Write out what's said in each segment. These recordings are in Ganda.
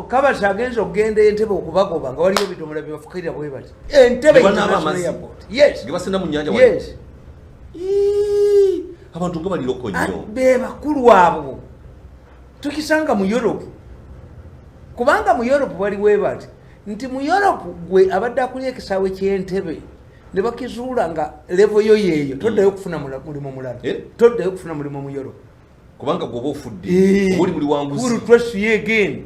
Kabasa agenza okugenda Entebe okubagoba, nga waliyo ebidomola byebafukirira bwe bati Entebe Ge banaaba International amazzi. Airport. Yes. Ge basenda mu nnyanja wali. Yes. Ii, abantu nga baliroko nnyo. Be bakulu abo tukisanga mu Europe, kubanga mu Europe bali bati nti mu Europe gwe abadde akulya ekisaawe ky'Entebe ne bakizuula nga level yo yeeyo, toddayo okufuna mulimu mulala. Eh? Toddayo okufuna mulimu mu Europe. Kubanga gwoba ofudde, Eh, oba oli muli wanguzi. Who will trust you again?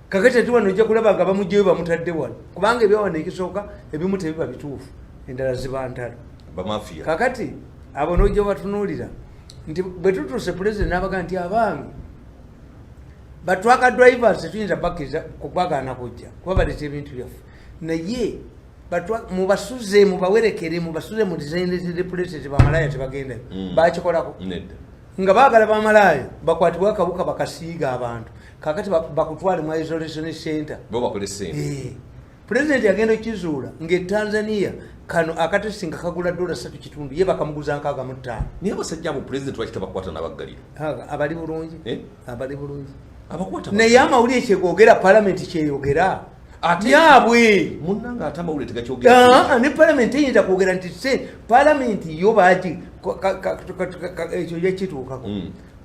Kakati ati wano ojja kulaba nga bamugjeyo, bamutadde wano, kubanga ebyawano ekisooka ebimu tebiba bituufu, endala ziba ntalo. Bamafiya. Kakati abo nojja batunuulira nti bwe tutuuse, pulezidenti n'abaga nti, "Abange ba truck drivers, tetuyinza bakkiriza kubagaana kujja kuba baleeta ebintu byaffe, naye mubasuze, mubawerekere, mubasuze mu designated places." Bamalaya tebagendayo. Bakikolako. Nedda. Nga baagala bamalaaya bakwatibwe akawuka bakasiiga abantu, kakati bakutwale mu isolation center. Bo bakole sente. Eh, pulezidenti agenda okizuula nga Tanzania kano akatesi nga kagula dola 3.5, ye bakamuguza 65. Naye abasajja abo, pulezidenti lwaki tabakwata nabaggalira? Abali bulungi. Eh? Abali bulungi. Abakwata. Naye amawulire kyegogera, palamenti kyeyogera Ate- yabwe. Munnange, ate amawulire tegakyogera. Ah, ne palamenti eyinza kwogera nti se palamenti yo bagi ekyo yakituukako.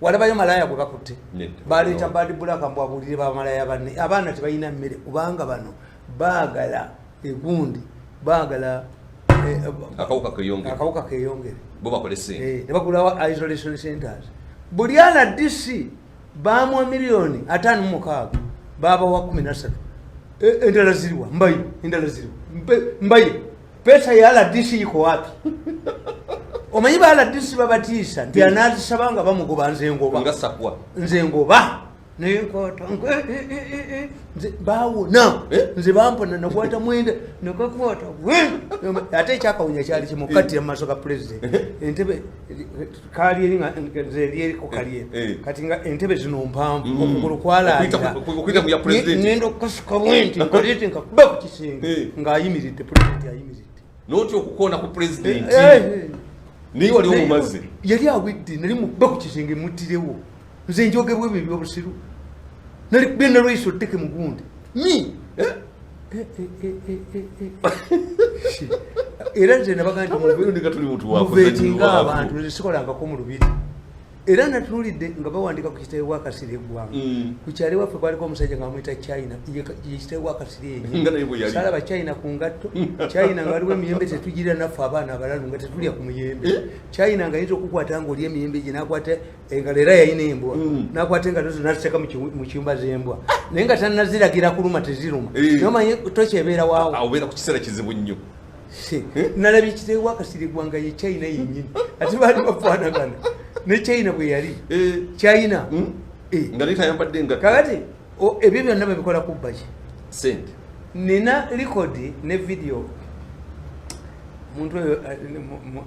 Walabayo malaya gwe bakutte? Nedda. Baleeta Bad Black mbu abuulire bamalaya banne, abaana tebalina mmere, kubanga bano baagala egundi, baagala Akawuka keyongere. Akawuka keyongere. Bo bakole sente. Eh, ne bagulawo isolation centers. Buli RDC bamuwa miliyoni 56, babawa 13. Endala ziriwa? Mbayo, endala ziriwa? Mbayo, pesa ya RDC iko wapi? Omanyi ba RDC babatiisa nti anazisaba nga bamugoba, nze ngoba. Nga sakwa. Nze ngoba nenkwata nze bawona. Eh? Nze bampona, nakwata mwenda nakakwata bwe. Ate ekyakawunya kyali kimu, kattira mu maaso ga pulezidenti entebe kaali eri nga nze eri eriko kali eri. Kati nga entebe zino mpanvu, okugulu kwalaalira. Okuyita ku ya pulezidenti. Ngenda okukasuka bwenti nkoleti nkakuba ku kisenge ng'ayimiridde, pulezidenti ayimiridde. Notya okukoona ku pulezidenti? Eh, eh. Naye wali omumaze. Yali awidde, nali mukuba ku kisenge muttirewo. Nze njogebwa ebyo ebyobusiru, nali kubye nalweiso tteke mugundi mi. Eh? Eh, eh, eh, eh, eh, eh. Era nze nabaga nti Mirundi nga tuli muntu wakoze muveetinga nnyo. abantu. Nze sikolangako mu lubiri, era natunuulidde nga bawandika ku kitebe bwakasiri eggwanga. Ku kyalo waffe kwaliko omusajja nga bamuyita China, ye kitebe bwakasiri. Nga naye bwe yali. Salaba China ku ngatto, China nga waliwo emiyembe tetugira naffe abaana abalalu nga tetulya ku muyembe. Eh? China nga ayinza okukwata nga oli emiyembe gye nakwata engalo, era yalina embwa, nakwata engalo zo naziteeka mu kiyumba z'embwa, naye nga tanaziragira kuluma, teziruma. Eh. Naye omanyi tokyebeera waawo. Awo obeera ku kiseera kizibu nnyo. Nalabye kitebe wakasiri eggwanga ye China yennyini, ate baali bafaanagana ne China bwe yali. Eh. China. Eh. Nga naye tayambadde engatto. Kakati ebyo byonna babikola kubba ki? Sente. Nina record ne video. Muntu oyo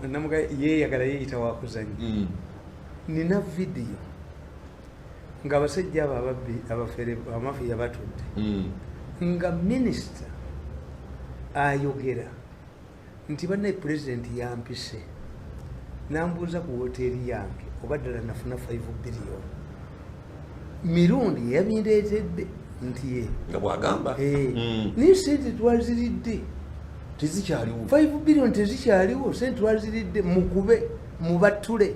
namuga yeeyagala yeeyita wakuzanya. Nina video ng'abasajja abo ababbi, abafere, abamafiya batudde, nga minisita ayogera nti, "Bannaye, pulezidenti yampise nambuuza ku woteeri yange oba ddala nafuna 5 biliyoni." Mirundi yabindeetedde nti ye Nga bwagamba. Eh, naye sente twaziridde. Tezikyaliwo. 5 biliyoni tezikyaliwo, sente twaziridde, mukube mubattule.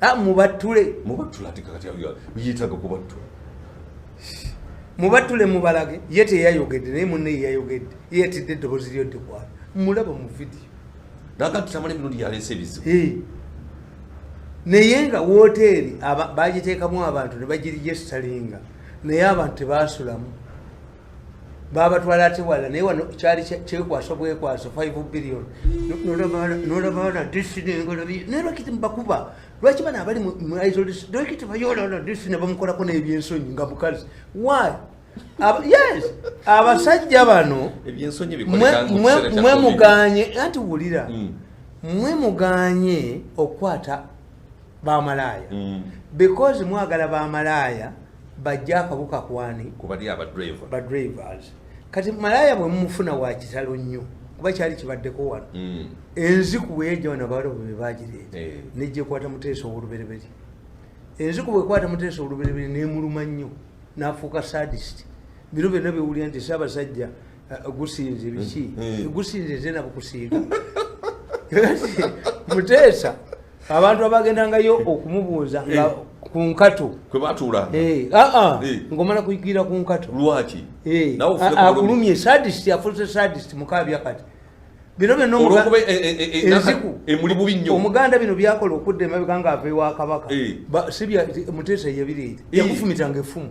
Ah, mubattule. Mubattula ate kakati yeetaaga kubattula. Mubattule mubalage. Ye teyayogedde, naye munne yeyayogedde, ye yatidde eddoboozi lyo ddikwata mulaba mu vidiyo. Naga nti Tamala emirundi yaleese ebizibu. Eh. Naye nga woteeri bagiteekamu abantu ne bagiregisteringa, naye abantu tebasulamu, babatwala ate wala. Naye wano kyali kyekwaso bwekwaso 5 billion. Nolaba RDC nengalabi, naye lwaki temubakuba? Lwaki bano abali mu isolation, lwaki tebayola RDC ne bamukolako n'ebyensonyi nga mukazi? Why? Yes, abasajja bano Ebyensonyi bikoleka mu kiseera kya mwe COVID. muganye anti wulira, mwe muganye okukwata bamalaaya because mwagala bamalaaya bajje akawuka kwani? Kubali abadriver. Badrivers. Kati malaaya bwe mumufuna wa kitalo nnyo, kuba kyali kibaddeko wano. Enziku bweyejja wano, abawala bwe bagireeta, nejja ekwata Muteesa owolubereberye. Enziku bwekwata Muteesa olubereberye nemuluma nnyo. Nafuuka sadist. Bino byonna bewulira nti Ssaabasajja gusinze biki, gusinze nze nabukusiiga. Muteesa abantu abagendangayo okumubuuza nga ku nkato kwe batuulanga. Aa, ng'omala kuyigira ku nkato. Lwaki? Nawe ofune ku bulumi. Akulumye sadist, afuuse sadist mukabya. Kati bino byonna olwokuba enziku. Emuli bubi nnyo. Omuganda bino byakola okudda emabega ng'ava ewa Kabaka. Sibya Muteesa yabireeta. Yakufumitanga effumu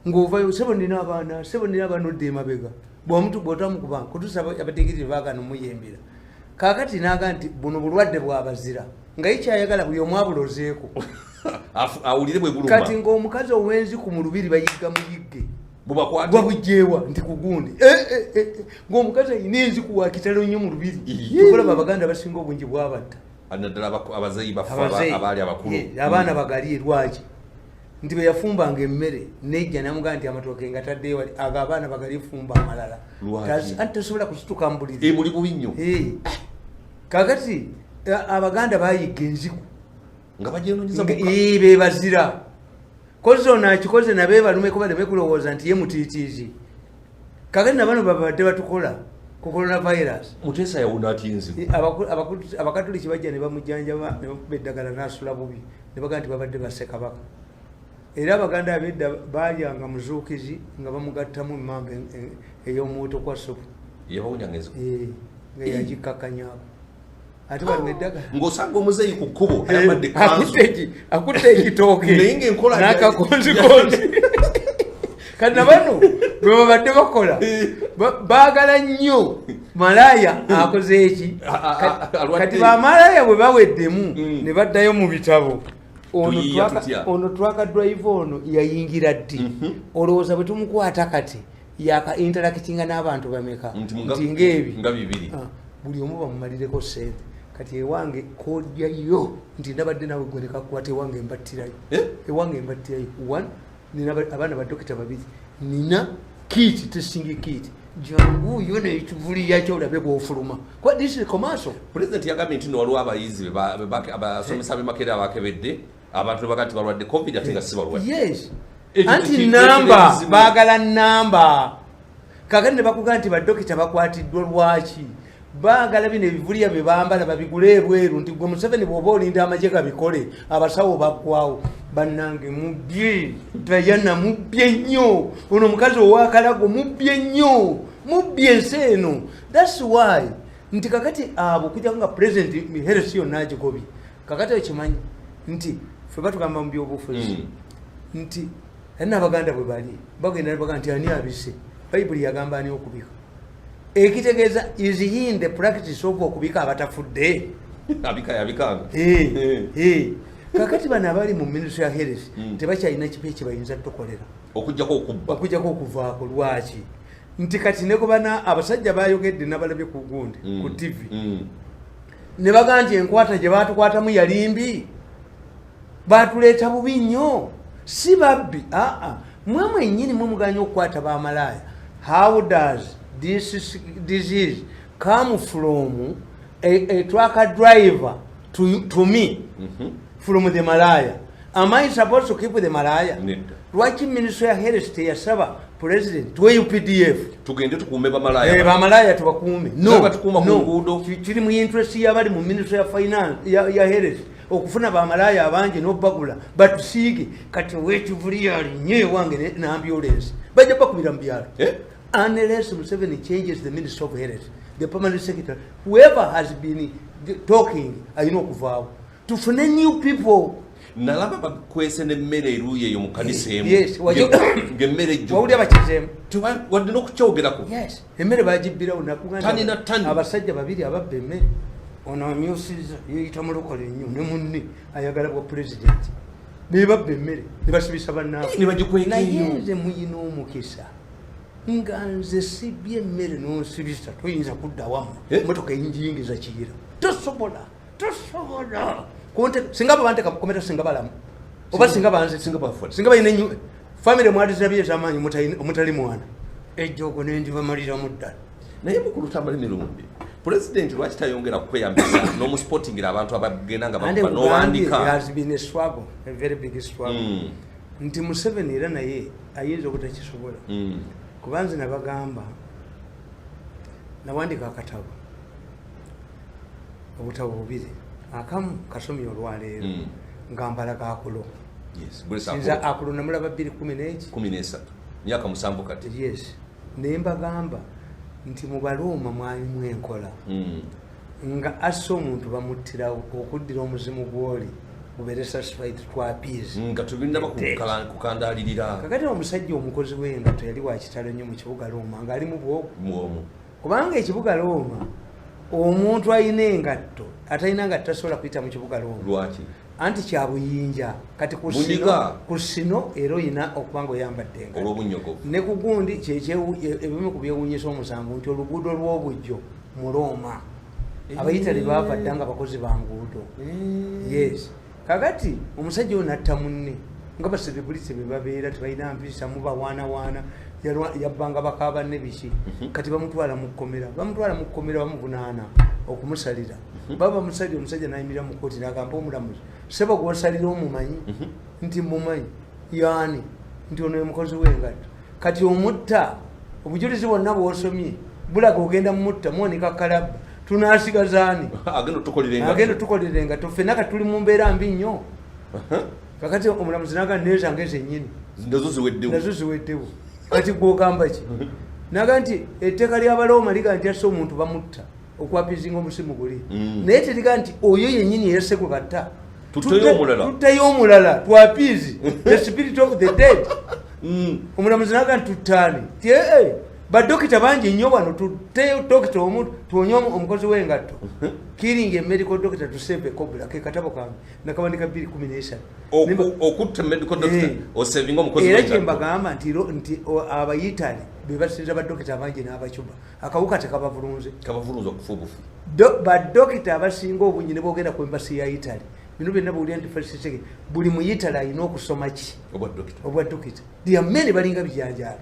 ng'ovayo, "Sebo, nina abaana, sebo, nina abaana," odda emabega bwomutu bwotamukubanga kutuusa abategiri baagana omuyembera. Kaakati naga nti buno bulwadde bwabazira, nga ye kyayagala buli omu abulozeeko. Awulire bwe buluma. Kati ng'omukazi ow'enziku mu lubiri bayigga muyigge. Bubakwate. Gwabugjewa nti kugundi ng'omukazi ayina enziku wakitalo nnyo mu lubiri. Okulaba Abaganda basinga obungi bwabatta. Naddala abazeeyi baffe Abazeeyi. abaali abakulu. Abaana bagalye lwaki? Nti bwe yafumbanga emmere nejja namugaa nti amatooke nga taddeyo wali, ago abaana bagalye, fumba amalala. Lwaki? Anti tosobola kusituka mu buliri. Emuli bubi nnyo. Kakati Abaganda bayigga enziku nga bagyenonyeza bokka. Bebazira kozi ono akikoze nabe balumeko baleme kulowooza nti ye mutiitiizi. Kakati nabano babadde batukola ku coronavirus. Muteesa yawona atya enziku? Abakatuliki bajja ne bamujjanjaba ne bamukuba eddagala n'asula bubi, ne bagaa nti babadde basse Kabaka. Era Abaganda abedda balyanga muzuukizi nga bamugattamu emmamba ey'omuwoto kwa supu. Yabawonyanga enziku? Nga yagikkakkanyako ate bano eddagala. Ng'osanga omuzeeyi ku kkubo ayambadde kanzu. Akutte ekitooke Naye ng'enkola n'akakonzikonzi. Kati nabano bwe babadde bakola baagala nnyo malaaya akoze eki. Alwadde. Kati bamalaaya bwe baweddemu ne baddayo mu bitabo. Ono Tuyiiya tutya? Ono truck driver ono yayingira ddi? Olowooza bwe tumukwata kati yaka interactinga n'abantu bameka? Nti nti ng'ebi nga bibiri. Ah, buli omu bamumalireko sente. Kati ewange kojjayo nti ndabadde nawe gwe nekakukwata, ewange mbattirayo. Eh? Ewange mbattirayo. One, nina abaana badokita babiri, nina kit, testing kit, janguyo nekivuliya kyolabe bwofuluma. Kwa this is commercial. Pulezidenti yagambye nti no waliwo abayizi abasomesa b'e abakebedde abantu ne baga nti balwadde COVID ate nga si balwadde. Yes. Ekyo Anti namba ekizibu. baagala namba. Kakati ne bakugaa nti badokita bakwatiddwa lwaki? Baagala bino ebivuliya bye bambala babigule ebweru, nti gwe Museveni bw'oba olinda amagye gabikole, abasawo baggwawo. Bannange, mubbye Dayana, mubbye nnyo. Ono omukazi owakalago mubbye nnyo, mubbye ensi eno. Thats why nti kakati abo okujjako nga President health yonna agigobye. Kakati okimanyi nti fe batugamba mu byobufuzi nti ali n'Abaganda bwe bali bagenda ne bagaa nti ani abise? Bayibuli yagamba ani okubika? Ekitegeeza is he in the practice of okubika abatafudde? Abika yabikanga. Kakati bano abali mu ministry ya health tebakyalina kipi ekibayinza tukolera okujjako okubba. Okujjako okuvaako. Lwaki? Nti kati nekubana abasajja bayogedde nabalabye ku gundi ku TV ne bagaa nti enkwata gye batukwatamu yali mbi, batuleeta bubi nnyo, si babbi. Aa, mwe mwennyini mwe muganya okukwata bamalaaya. How does this disease come from a truck driver to me from the malaya? Am I supposed to keep the malaya? Nedda. Lwaki ministry ya health teyasaba President tuwe UPDF? Tugende tukuume bamalaya. Bamalaya tubakuume. No, batukuuma ku No. nguudo. Kiri mu interest y'abali mu ministry ya finance ya health okufuna bamalaya abangi n'obagula batusiige. Kati owekivuli alinye ewange ne ambulance bajja bakubira mu byalo. Eh? Unless Museveni changes the minister of health, the permanent secretary, whoever has been talking alina okuvaawo, tufune new people. Nalaba bakwese n'emmere eruuyi eyo mu kanisa emu. Yes, Ng'emmere ejjudde. Wawulira bakizeemu? Wadde n'okukyogerako. Yes, emmere bagibbirawo. Nakugamba Tani na tani. abasajja babiri ababba emmere, ono amyusiza yeyita mulokole nnyo ne munne ayagala bwa pulezidenti, nebabba emmere ne basibisa bannaabwe. Ne bagikweka Naye ennyo. nze muyina omukisa nga nze sibye emmere nonsibisa, toyinza kudda wammwe. Eh? Emotoka eyinjiyingiza Kiyira, tosobola, tosobola. Singa babanteka mukomera, singa balamu oba singa banze. Singa bafa. Singa balina famire mwalizirabye ez'amaanyi omutali mwana ejjoogo nendibamaliramu ddala. Naye mukulu Tamale Mirundi, pulezidenti lwaki tayongera kweyambisa n'omusupportingira abantu abagenda nga And bakuba Uganda n'obandika? has been a struggle, a very big struggle. Nti Museveni era naye ayinza obutakisobola, kuba nze nabagamba, nawandika akatabo, obutabo bubiri, akamu kasomye olwaleero, nga mbalaga Akulo. Yes, Grace. Nze Akulo. Akulo namulaba 211. 13, myaka 7 kati. Yes, naye mbagamba nti mu Baluuma mwalimu enkola nga asse omuntu bamuttirawo okuddira omuzimu gwoli gubeere satisfied to appease. Nga tebinaba kukandalirira. Kakati omusajja omukozi w'engatto yali wa kitalo nnyo mu kibuga Rooma, ng'ali mu bwogo, Mwomu. kubanga ekibuga Rooma omuntu alina engatto, atalina ngatto tasobola kuyita mu kibuga Rooma. Lwaki? Anti kyabuyinja kati ku sino. Bunyiga. Ku sino era oyina okuba nga oyambadde engatto. Olw'obunnyogovu. Ne ku gundi ebimu ku byewunyisa omusanvu nti oluguudo lw'obujjo mu Rooma, Abayitale baava dda nga bakozi ba nguudo. Yes, kakati omusajja oyo natta munne, nga baselebrity be babeera tebalina mpisa, mubawaanawaana. Yabbanga baka banne biki. Kati bamutwala mu kkomera, bamutwala mu kkomera, bamuvunaana okumusalira. Baba bamusalira, omusajja nayimirira mu kooti nagamba omulamuzi, "Seba, gwosalira omumanyi?" Nti, "Mumanyi." "Yaani?" Nti, "Ono ye mukozi w'engatto." Kati omutta, obujulizi bwonna bwosomye bulaga ogenda mumutta, muwanika kalabba, tunasigazaani? Agenda otukolera engatto. Agenda tukolera engatto, ffenna kati tuli mu mbeera mbi nnyo. Kakati omulamuzi naga nezange zennyini nazo ziweddewo. Nazo ziweddewo. Kati gwogamba ki? Naga nti etteeka ly'Abalooma liga nti asse omuntu bamutta okwapizinga omusimu guli, naye teriga nti oyo yennyini yeyasse gwe batta. Tutteyo omulala. Tutteyo omulala to appease the spirit of the dead. Omulamuzi naga nti tuttaani? Ti ee, badokita bangi nnyo wano, tutteyo dokita omu tuwonye omukozi w'engatto. Killing a medical doctor to save a cobbler, ke katabo kange nakawandika 213. Okutta medical doctor Eh. osevinga omukozi Era w'engatto. kyembagamba nti Abayitale be basinza badokita abangi n'Abacuba, akawuka tekabavulunze. Kabavulunza okufa obufi. Badokita abasinga obungi ne bogenda ku embassy ya Italy, bino byonna bwulira nti fasisege, buli muyitale alina okusoma ki? Obwa dokita. Obwa dokita. Lyamene balinga bijanjaalo.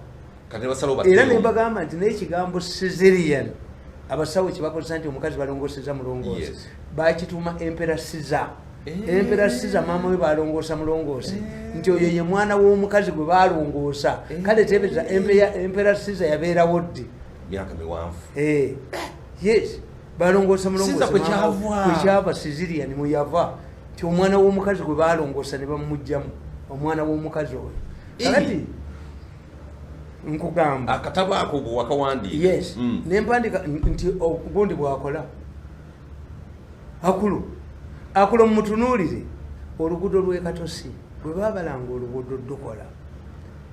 Kati ne basalawo Era batteyo. nembagamba nti n'ekigambo cesarean abasawo kyebakozesa nti omukazi balongoseza mulongoose, bakituma Emperor Caesar. Emperor Caesar maama we balongoosa mulongoose, nti oyo ye mwana w'omukazi gwe balongoosa. Kale tebereza, Emperor Caesar yabeerawo ddi? Myaka miwanvu. Eh, yes, balongoosa mulongoosa. Caesar kwe kyava. Kwekyava cesarean, mweyava nti omwana w'omukazi gwe balongoosa ne bamugjamu omwana w'omukazi oyo. Kakati nkugamba, Akatabo ako gwe wakawandiika? Yes. Nempandika nti ogundi bwakola Akulu, Akulo mumutunuulire oluguudo lwekatosi bwe babalanga oluguudo dukola,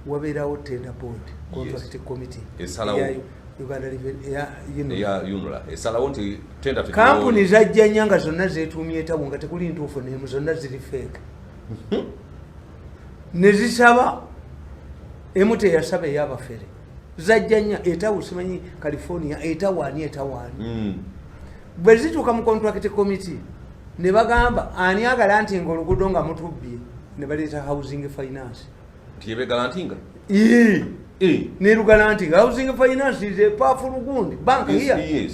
wabeerawo tender board, contract committee. Esalawo. Eya Uganda eya UNRA. Eya UNRA esalawo nti tenda. Kampuni zajja nnyo nga zonna zetuumye etabu, nga tekuli ntuufu nemu, zonna ziri fake, ne zisaba emu teyasaba eyabafere. Zajja nnyo etawu, simanyi California etawaani etawaani. Bwe zituuka mu contract committee ne bagamba ani agala nti nga oluguudo nga mutubbye, ne baleeta Housing Finance. Nti yebegalantinga. Ii. Nerugala nti Housing Finance is a powerful gundi bank here.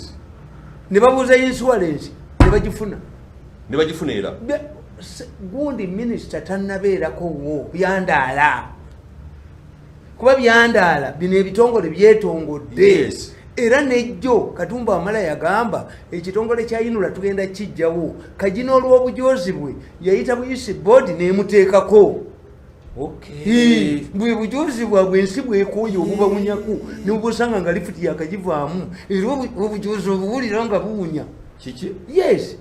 Ne babuuza insurance ne bagifuna. Ne bagifuna era. Gundi minisita tannabeerako wo byandaala, kuba byandaala bino ebitongole byetongodde. Era nejjo Katumba Amala yagamba ekitongole kya UNRA tugenda kijjawo kagina olw'obujozi bwe yayita buyisi board nemuteekako. Bwe bujozi bwabwe ensi bwekooye obubawunyako nebubusanga nga lifuti yakagivaamu, era obujozi obuwulira nga buwunya. Kiki? Yes,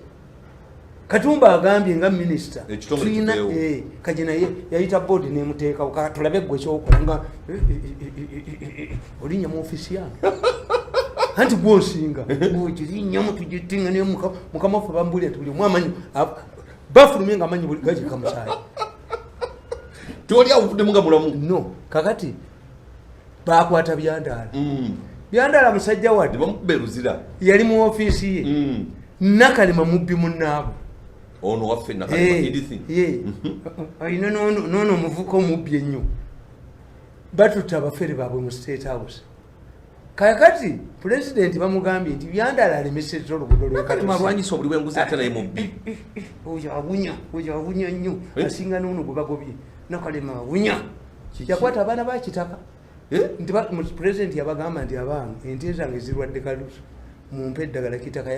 Katumba agambye nga minisita Ekitongole tulina kiveewo. Kaji naye yayita board nemuteekawo. Tulabe gwe kyokola nga olinnya mu ofiisi yange anti gwosinga ogirinyamu tugitinga, naye mukama waffe bambulira nti buli omu amanyi bafulumye nga amanyi buli gagika musaayi. Tewali awuvuddemu nga mulamu. No, kakati bakwata Byandaala. Byandaala musajja Ne wadde bamukuba eruzira. Yali mu ofiisi ye. Nakalema mubbi munnaabwe. Ono waffe Nakalema Edith. Alina noono omuvuka omubbi ennyo, batutta abafere baabwe mu State House. Kakati pulezidenti bamugambye nti Byandala alemesezza oluguudo Nakalema lwekatosi. alwanyisa obuli bw'enguzi ate naye mubbi. Oyo awunya, oyo awunya nnyo. Eh? Asinga noono gwe bagobye. Nakalema awunya. Kiki? Yakwata abaana ba Kitaka. Eh? Nti pulezidenti yabagamba nti, "Abange, ente zange zirwadde kalusu, mumpe eddagala." Kitaka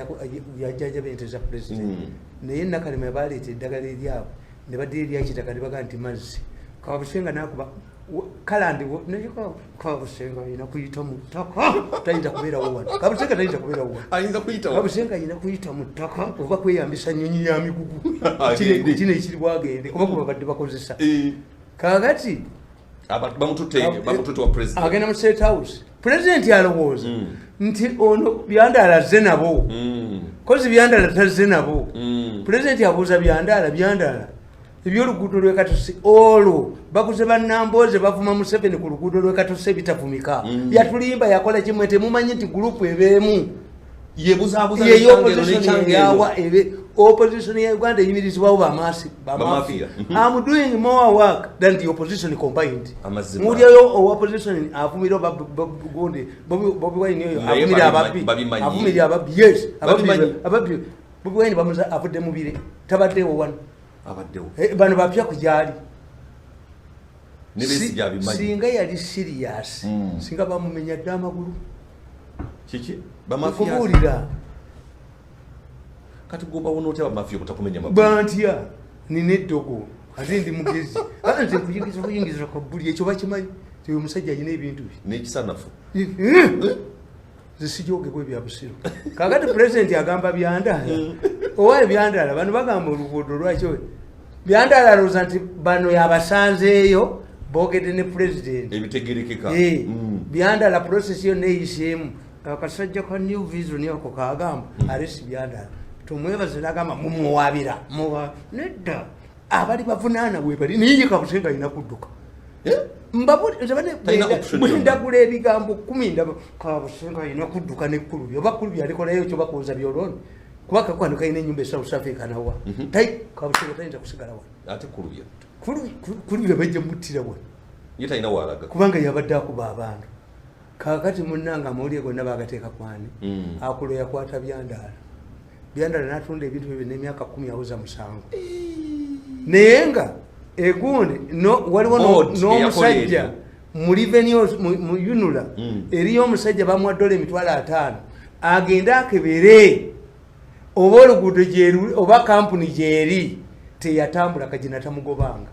yajjanjaba ente za pulezidenti. Naye Nakalema yabaleeta eddagala eryabwe ne baddira erya Kitaka ne bagaa nti mazzi. Kabusenga nakuba kalandi, naye Kabusenga alina kuyita mu ttaka, tayinza kubeerawo wano. Kabusenga tayinza kubeerawo wano. Ayinza kuyita wa? Kabusenga alina kuyita mu ttaka oba kweyambisa nyonyi ya migugu. Agende. Kino ekiri bwagende oba kuba badde bakozesa. Eh, Kakati abantu bamututte, bamututte wa president. Agenda mu State House, pulezidenti alowooza nti ono Byandala azze nabo. Kozi Byandala tazze nabo. Pulezidenti abuuza Byandala, "Byandala, ebyoluguudo lwekatuse olwo baguze bannamboze bavuma Museveni ku luguudo lwekatuse bitavumika. Yatulimba, yakola kimwe, temumanyi nti group ebeemu Yebuzaabuza. Yeyo n'ekyangero, opposition. N'ekyangero. Yawa ebe opposition ya Uganda eyimirizibwawo bamasi, bamafia. Bamafia. I'm doing more work than the opposition combined. Amazima. Mulyayo owa opposition avumira oba gundi Bobi Wine oyo Naye avumira ababbi. babimanyi. Avumira ababbi, yes, ababbi. Babimanyi. Ababbi Bobi Wine bamuza avudde mubire, tabaddewo wano. Abaddewo. Eh, bano bapya kugyali. Ne Besigye abimanyi. Singa yali serious, singa bamumenya dde amagulu. Kiki, bamafia? Okubuulira. Kati gobawona otya bamafia obutakumenya magulu? Bantya, nina eddogo ate ndi mugezi. Ah, nze kuyingiza kuyingiza kabuli, ekyo bakimanyi ti oyo omusajja alina ebintu bye. N'ekisanafu. Nze sijogebwa ebya busiru. Kakati pulezidenti agamba Byandala, owa Byandala, bano bagamba oluguudo lwaki? Byandala alowooza nti bano yabasanzeeyo boogedde ne pulezidenti. Ebitegerekeka. Eh, Byandala process yonna eyiseemu akasajja ka New Vision ako kagamba arrest Byandala. Tumwebaze nagamba mumuwabira muwa nedda, abali bavunaana webali, naye ye Kabusenga alina kudduka. Eh? Talina option yonna. Ndagula ebigambo 10, ndaba Kabusenga alina kudduka nekkulubi oba Kulubi alikolayo kyo bakoza byoloni, kuba kakwano kalina enyumba e South Africa nawa. Kabusenga tayinza kusigala wano. Ate Kulubya? Kulubi bajja muttira wano. Ye talina waalaga. Kubanga yabadde akuba abantu. Kakati munanga amawulire gonna bagateeka kwani? Akulo yakwata Byandala, Byandala natunda ebintu bye n'emyaka 10 awoza musango, naye nga egundi no, waliwo Board n'omusajja eyakola mu revenue mu UNRA. Eriyo omusajja bamuwa dola 50,000 agende akebere oba oluguudo gyeruli oba kampuni gyeri. Teyatambula, kagina tamugobanga.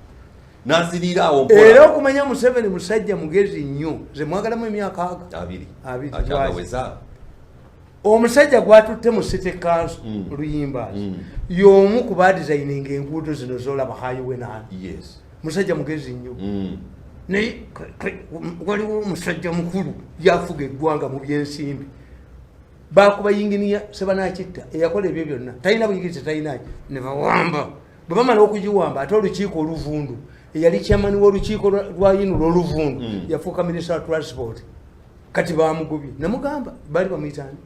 Naziriira awo Era mpola. okumanya Museveni musajja mugezi nnyo, nze mwagalamu emyaka aga 20. 20. Akyagaweza. Omusajja gwatutte mu city council, Luyimbazi, y'omu ku badesigninga enguudo zino zolaba, highway nani. Musajja mugezi nnyo. Naye waliwo omusajja mukulu yafuga eggwanga mu byensimbi, bakuba yinginiya Sebanakitta eyakola ebyo byonna, talina buyigirize, talinaki, ne bawamba. Bwe bamala okugiwamba, ate olukiiko oluvundu, eyali chairman w'olukiiko lwa UNRA oluvundu, yafuuka minisita wa transport. Kati bamugobye, namugamba baali bamuyitani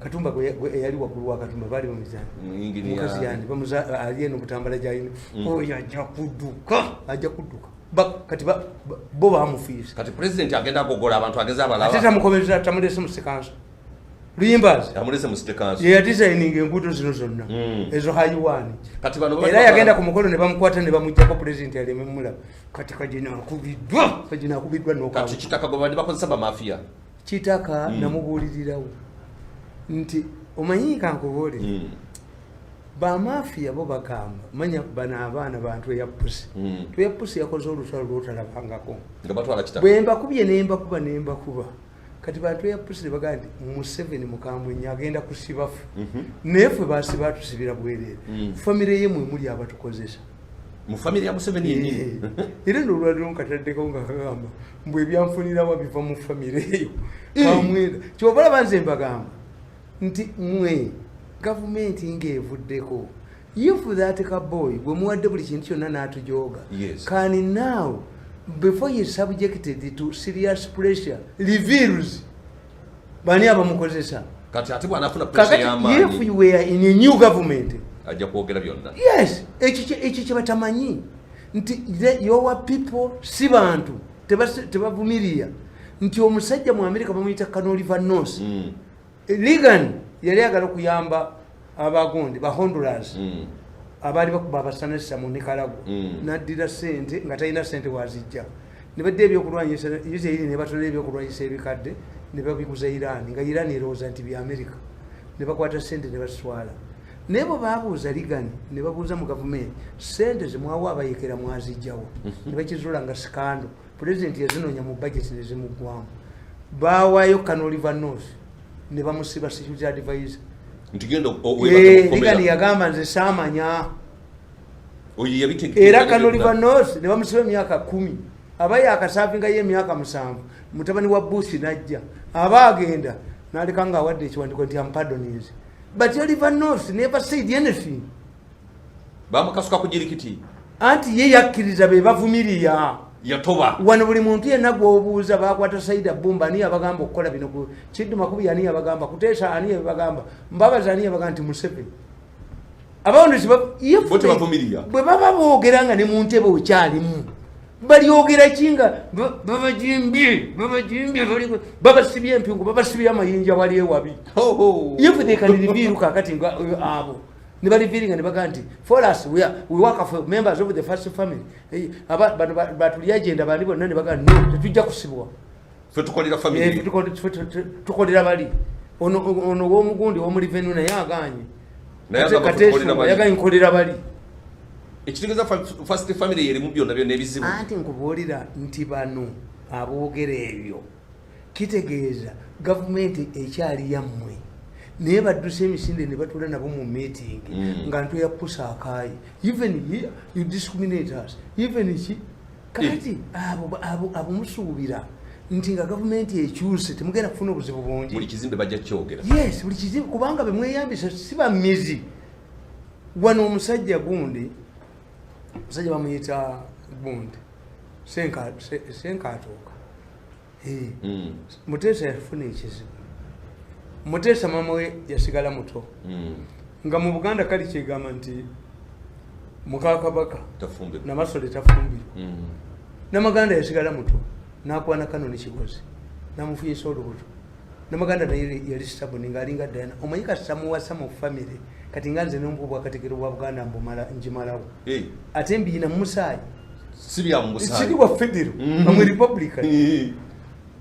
Katumba eyali waggulu wa Katumba, baali bamuyitani? Engineer. Mukazi yani bamuza ali eno Butambala gyalina. Oyo ajja kudduka, ajja kudduka. Kati bo bamufiisa. Kati president agenda agogola abantu, ageze Ate abalaba. tamukomereza, tamulese mu sikanso Luyimbazi. Amulese mu city council. Yeyadesigninga enguudo zino zonna, ezo highway. Kati bano Era yagenda ku mukolo ne bamukwata ne bamugjako, pulezidenti aleme mulaba. Kati kagina akubiddwa, kagina akubiddwa. Kati Noka Kitaka gwe babadde bakozesa bamafia. Kitaka namubuulirirawo nti omanyi, kankubuulire, bamafiya bo bagamba manya bano abaana bantu eyapusi. Tweyapusi yakoze olutalo lwotalabangako. Nga batwala Kitaka. Bwe mbakubye nembakuba nembakuba, kati bantu eyapusi ne bagamba nti Museveni mukambwe nnyo, agenda kusiba ffe. Naye ffe basiba atusibira bwereere. Famire ye mwe muli abatukozesa. Mu famire ya Museveni yennyini. Eh, era nolwaliro nkataddeko nga kagamba mbwe ebyanfunirawa biva mu famire eyo kamwenda. Kyova olaba nze mbagamba nti mwe gavumenti ng'evuddeko, if that kaboy gwe muwadde buli kintu kyonna n'atujooga, can now, before he is subjected to serious pressure, reveals bani abamukozesa. Kati ate bw'anaafuna pressure Kakati if y'amaanyi, you were in a new government, ajja kwogera byonna. Yes, ekyo kyebatamanyi nti your people si bantu tebavumirira nti omusajja mu Amerika bamuyita Canoliver North. Reagan yali agala okuyamba abagundi ba Honduras. Abaali bakuba abasanesa mu Nicaragua. Naddira sente nga talina sente wazijja, ne badda ebyokulwanyisa Israeli, ne batonera ebyokulwanyisa ebikadde ne babiguza Iran, nga Iran erowooza nti bya America, ne bakwata sente ne baswala. Naye bwe babuuza Reagan, ne babuuza mu gavumenti, sente zemwawa abayekera mwazijjawo? Ne bakizuula nga scandal. Pulezidenti yazinoonya mu budget ne zimuggwamu. Bawaayo Colonel Oliver North ne bamusiba security advisor. Nti genda. Reagan yagamba, nze saamanya. Oyo yabitegeka. Era Colonel Oliver North ne bamusiba emyaka 10, aba yakasavingayo emyaka 7, mutabani wa Bush najja, aba agenda naleka nga awadde ekiwandiiko nti am pardoning, but Oliver North never said anything. Bamukasuka ku jirikiti. Anti ye yakkiriza be bavumirya. Yatoba. Wano buli muntu yenna gwobuuza, bakwata Saida Bumba, ani yabagamba okukola bino? Kiddu Makubi, ani yabagamba kuteesa? Ani yabagamba Mbabazi? Ani yabagamba nti Museveni abawono? Bo tebavumirya. Bwe baba boogera nga ne mu ntebe okyalimu, balyogera ki nga babajimbye, babajimbye, babasibye empingu, babasibye amayinja wali ewabi? If they can reveal kakati nga abo ne barevealinga ne bagaa nti for us we work for members of the first family. Bano batuli agenda bandi bonna ne bagaa, no, tetujja kusibwa. Fe tukolera family. Tukolera bali. Ono womugundi womulivenu naye aganye. Naye agamba Kateesumba tukolera bali. Yaganye nkolera bali. Ekitegeeza first family yerimu byonna byonna ebizibu. Anti nkubuulira nti bano aboogera ebyo kitegeeza gavumenti ekyali yammwe, naye badduse emisinde ne batuula nabo mu meeting nga ntwe ya pusa akaayi. Even here you discriminate us, even ki. Kakati abo musuubira nti nga gavumenti ekyuse temugenda kufuna obuzibu bungi? Buli kizimbe bajja kyogera. Yes, buli kizibu, kubanga bemweyambisa si bamizi. Wano omusajja gundi, omusajja bamuyita gundi Senkatuuka. Muteesa yafuna ekizibu. Muteesa mama we yasigala muto. Nga mu Buganda kali kyegamba nti mukakabaka tafumbirwa. Namasole tafumbirwa. Namaganda yasigala muto nakwana Kanoni Kigozi, namufunyisa olubuto. Namaganda naye yali stubborn ngaalinga Diana. Omanyi kasita muwasa mu family, kati nga nze nombu bwakatikiro bwa Buganda mbumala njimalawo. Ate mbiina mumusaayi. Si bya mu busaayi. Siri wa federal. I'm a republican.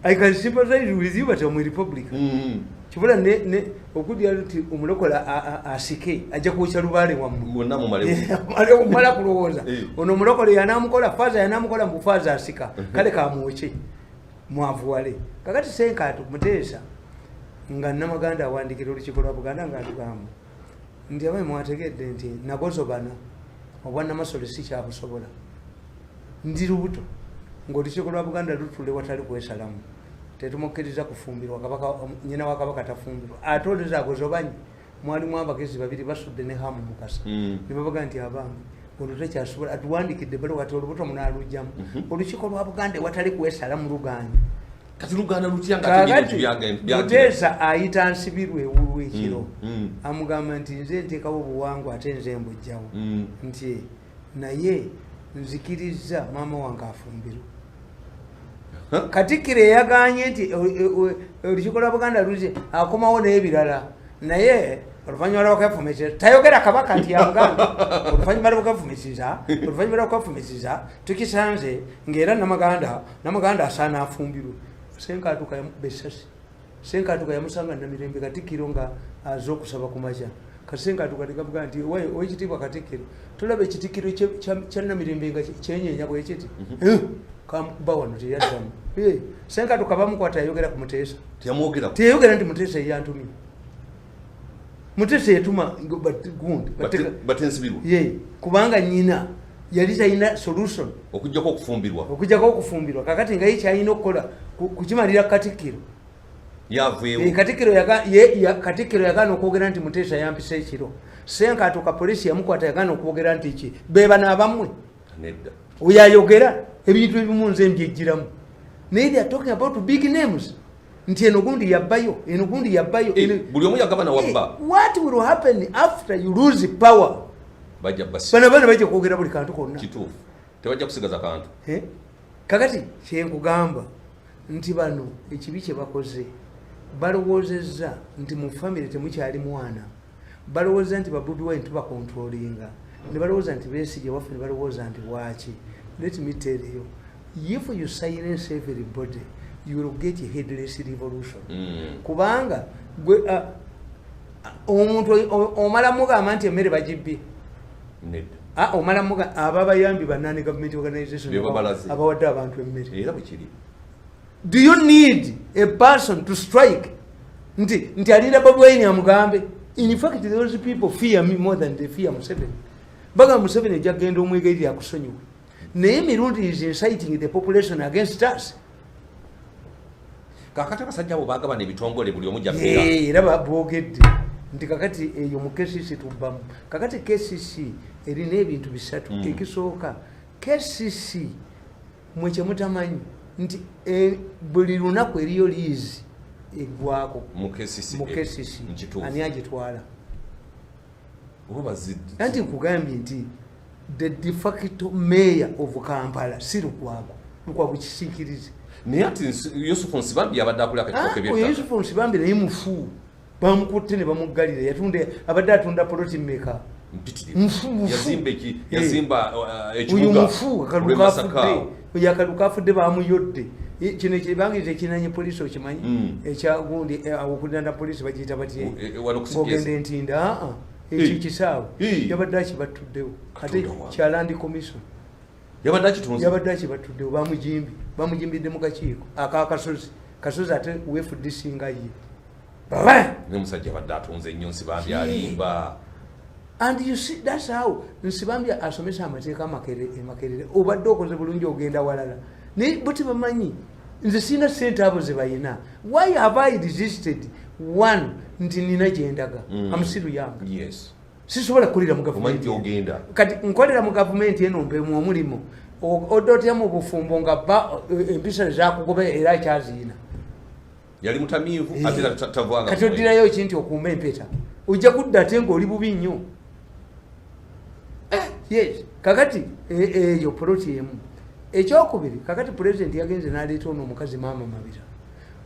I can sympathize with you, but I'm a republican. Kibula ne okudya nti omulokola asike ajja kwokya lubaale wammwe. Mwonna mumalewo. Mala kulowooza. Ono omulokole yanamukola, faaza yanamukola, mbu faaza asika, kale kamwokye mwavuwale. Kakati Senkaatu Muteesa nga Namaganda awandikira olukiiko lwa Buganda nga alugamba nti abaye mwategedde nti nagozobana obwanamasole si kyabusobola, ndi lubuto, ngaolukiiko lwa Buganda lutule watali kwesalamu, tetumukkiriza kufumbirwa kabaka, nyina wa kabaka tafumbirwa. Ate oleza agozobanye mwalimu abagezi babiri, Basudde ne Hamu Mukasa. Ne babaga nti abange olwo tekyasobola, atuwandikidde ebbaluwa kati olubuto munaalugjamu. Olukiiko lwa Buganda ewatali kwesalamu luganye. Kati luganda lutya nga ate Kakati ebintu byagenze? Muteesa ayita Nsibirwa ewulwa ekiro. Amugamba nti nze nteekawo obuwangwa ate nze mbujjawo. Nti naye nzikiriza maama wange afumbirwe. Katikkiro eyaganye nti olukiiko lwa Buganda luze akomawo n'ebirala, naye oluvannyuma lwakwefumitiriza, tayogera kabaka nti ya Buganda, oluvannyuma lwakwefumitiriza tukisanze ng'era Namaganda asaana afumbirwe. Senkatuka besasi Senkatuka yamusanga Namirembe, katikkiro nga aze okusaba ku makya. Kasenkatuka tekavuga nti owekitiibwa katikkiro, tolaba ekitikiro kya Namirembe nga kyenyenya bwekiti? Kamukuba wano, teyaddamu. Senkatuka bamukwata yayogera ku Muteesa? Teyamwogera. Teyayogera nti Muteesa yeyantumye. Muteesa yatuma gundi. Batensibirwa. Ye kubanga nyina yali talina solution. Okujjako okufumbirwa. Okujjako okufumbirwa. Kakati nga ye kyalina okukola kukimalira katikkiro. Yaveewo. Katikkiro yagaana okwogera nti Muteesa yampisa ekiro. Senkatuka polisi yamukwata, yagaana okwogera nti ki bebano abammwe. Nedda. Oyo ayogera ebintu ebimu nze mbyejjiramu, naye they are talking about big names nti eno gundi yabbayo, eno gundi yabbayo. Buli omu yagabana wabba. What will happen after you lose power? Bajja basi. Bano baana bajja kwogera buli kantu konna. Kituufu, tebajja kusigaza kantu. Eh? Kakati kyenkugamba nti bano ekibi kye bakoze, balowoozezza nti mu famire temukyali mwana, balowooza nti ba Bobi Wine tubacontrollinga. Ne balowooza nti Besigye waffe, ne balowooza nti waaki. Let me tell you, if you silence everybody, you will get a headless revolution. Kubanga gwe omuntu omala mugamba nti emmere bagibbye. Nedda. Ah, omala muga ababayambi ba non government organization Be babalaze. abawadde abantu emmere. Era bwekiri. Do you need a person to strike nti alinda Bobi Wine amugambe? In fact, those people fear me more than they fear Museveni. Bagamba Museveni ejja kugenda omwegayirira akusonyiwe, naye Mirundi is inciting the population against us. Kakati abasajja abo bagabana ebitongole, buli omu jabeera. Eh, era boogedde nti kakati eyo mu KCC tubbamu. Kakati KCC erina ebintu bisatu. Ekisooka, KCC mwe kyemutamanyi nti buli lunaku eriyo liizi eggwako. Mu KCC. Mu KCC. Nkituufu. Ani agitwala? Oba Anti nkugambye nti the de facto mayor of Kampala si Lukwago. Lukwago kisiikirize. Naye ati Yusufu Nsibambi yabadde akulira akakiiko Ah, oyo k'ebyettaka. Yusufu Nsibambi naye mufu, bamukutte ne bamuggalira. Yatunda, abadde atunda poloti mmeka? Mpitirivu. Mufu, mufu. Yazimba eki Eh. Yazimba Oyo ekibuga mufu, akalu olw'e Masaka. kafudde. Oyo akalu kafudde, bamuyodde. Kino ekibangiriza ekinanye polisi okimanyi? Ekyagundi awo okuliraana polisi bagiyita batya? Wano ku CPS. Ng'ogenda Entinda, aa, ekyo ekisaawe yabadde akibattuddewo ate Katonda wange. kya Land Commission. Yabadde akitunze. Yabadde akibattuddewo, bamujimbi, bamujimbidde mu kakiiko akakasozi kasozi, ate wefudc nga ye. Baba! Naye musajja abadde atunze ennyo Nsibambi alimba. And you see, that's how Nsibambi asomesa amateeka Makerere. Obadde okoze bulungi, ogenda walala, naye bo tebamanyi nze sirina sente abo ze bayina. Why have I resisted? One, nti nina gyendaga. Amusiru yange. Sisobola kukolera mu Omanyi gavumenti. gyogenda. Kati nkolera mu gavumenti eno, mpemu omulimu. Odde otya mu bufumbo nga ba empisa zakugoba era akyaziina? Yali mutamiivu ate era tavanga. Kati oddirayo ki nti okuuma empeta, ojja kudda ate ngaoli bubi nnyo. Yes, kakati eyo poloti emu. Ekyokubiri, kakati pulezidenti yagenze n'aleeta ono omukazi Maama Mabira.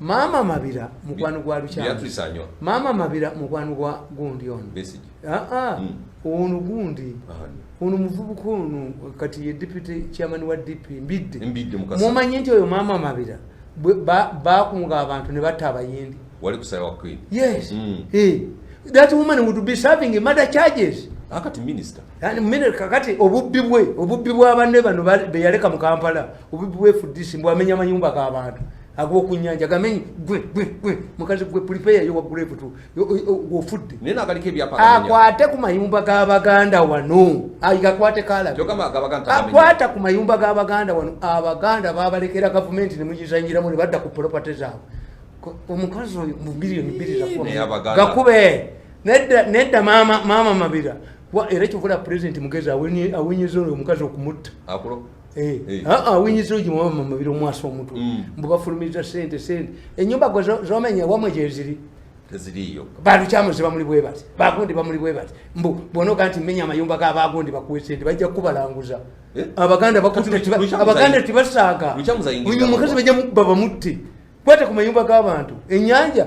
Maama Mabira mukwano gwa Lukyamu. Beatrice Anywa. Maama Mabira mukwano gwa gundi ono. Besigye. Aa, ono gundi, Ani? ono muvubuka ono kati ye deputy chairman wa DP, Mbidde. Mbidde Mukasa. Mumanyi nti oyo Maama Mabira bakunga abantu ne batta Abayindi. Wali kusaba wa Queen. Yes. Eh, that woman would be serving murder charges. Akati minister. Yani kakati obubbi bwe, obubbi bw'abanne bano be yaleka mu Kampala, obubbi bwe FDC, mbwamenya amayumba g'abantu ag'oku nnyanja, gamenye. Gwe gwe gwe mukazi gwe, prepare your grave to ofudde. Naye nagaliko ebyapa agamenya. Akwate ku mayumba g'Abaganda wano, gakwate kalabe. Kyogamba agabaganda tagamenya. Akwata ku mayumba g'Abaganda wano. Abaganda babalekera gavumenti ne mugizanyiramu ne badda ku property zaabwe. Omukazi oyo mu 2 billion zakuba. Naye Abaganda- Gakube. Nedda, nedda, maama Mabira. Era kyovula pulezidenti mugezi, awenyeza oyo omukazi okumutta. Akulo. Eh, Eh. ah, ah, awenyeza oyo maama Mabira omwasa omutwe. Mbu bafulumiza sente, sente enyumba gwe zomenya wamwe gyeziri. Teziriiyo. Balukyamuzi bamuli bwe bati, bagundi bamuli bwe bati, mbu bonoga nti menya amayumba g'abagundi bakuwe sente, bajja kubalanguza. Eh? Abaganda bakutte. Kati Abaganda tebasaaga. Lukyamuzi ayingirira Oyo omukazi mu- bajja mukuba bamutte. Kwata ku mayumba g'abantu. Enyanja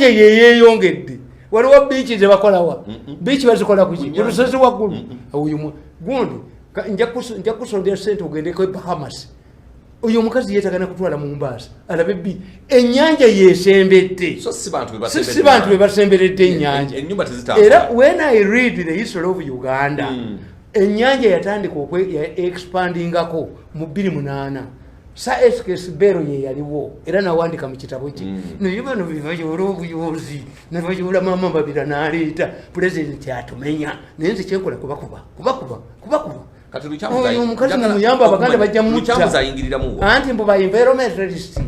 yeyeyongedde. Waliwo biiki zebakolawa? Biiki bazikola kuki? Ku nyanja. Olusozi waggulu. Oyo gundi nja kusondera sente ogendeko e Bahamas. Oyo omukazi yeetagana kutwala mu Mbaasa alabe bi ennyanja yesembedde. So si bantu be Si si bantu be basemberedde ennyanja. Ennyumba tezitambula. Era when I read the history of Uganda, ennyanja yatandika expandingako mu 28. Sir SK Bell ye yaliwo era nawandika mu kitabo kye. Naye bano bebayoola obuyozi ne bayoola Maama Babira n'aleeta pulezidenti atumenya, naye nze kyenkola kubakuba, kubakuba, kubakuba. Kati Oyo omukazi mumuyamba, Abaganda bajja mutta. Lukyamuzi ayingiriramu wa? Anti mbu ba environmentalist.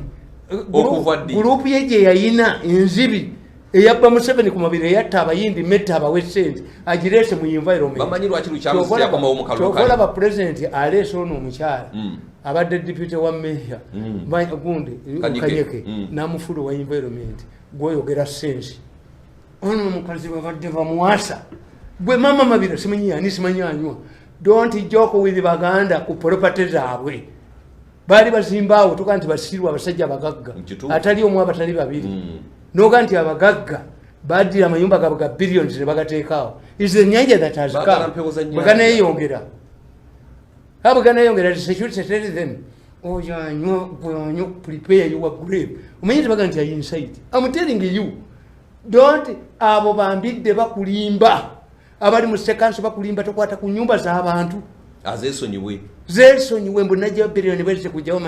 Okuva ddi? Gurupu ye gye yayina enzibi eyabba Museveni ku mabiri, eyatta Abayindi, metta abawe sente, agireese mu environment. Bamanyi lwaki Lukyamuzi yakomawo mu kalulu Kyova kale. olaba pulezidenti aleese ono omukyala abadde deputy wa meya, gundi Kanyike. Kanyeke, n'amufuula owa environment. Gwoyogera sense, ono omukazi babadde bamuwasa. Gwe Mama Mabira, simanyi yani, simanyi anywa, don't joke with Baganda ku property zaabwe. Baali bazimbaawo tuga nti basiru abasajja abagagga. Kituufu. Atali omu, abatali babiri. Noga nti abagagga Baddira amayumba gaabwe ga billions ne bagateekaawo. Is the nyanja that has Baagala come. mpewo za nnyanja. Bwe ganeeyongera, abo ganeeyongera, the security tell them, oyo anywa bwanywa, prepare your grave. Omanyi tebaga nti ayi inside. I'm telling you, don't. Abo bambidde bakulimba, abali mu sekanso bakulimba. Tokwata ku nyumba z'abantu. Azesonyiwe. Zesonyiwe mbu najja biliyoni bwezite kujjawo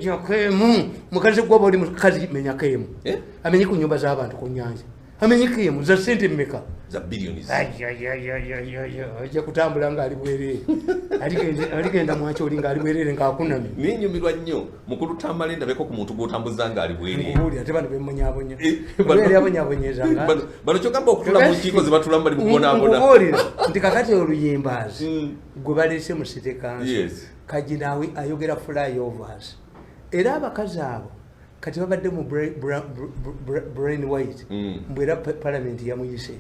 jakemu. Mukazi gwaba oli mukazi, menyako emu. Eh? Amenye ku nyumba z'abantu ku nyanja, amenyeko emu za sente mmeka? Za billions. Ayayayayaya, ajja kutambula ngaali bwereere. Aligenda mwakyoli ngaali bwereere ngaakunamye. Ninyumirwa nnyo mukulu Tamale, ndabeko ku muntu gw'otambuza ng'ali bwereere. Nkubuulira, ate bano bemmunyabonya. Eh, eri abonyabonyezanga. Bano kyogamba okutula mu nkiiko ze batulamu bali mu kubonaabona. Nkubuulira nti kakati oluyimbazi gwe baleese mu city council, Kaginawe ayogera flyovers, era abakazi abo kati babadde mu Brian White. Mbw era parliament yamuyise.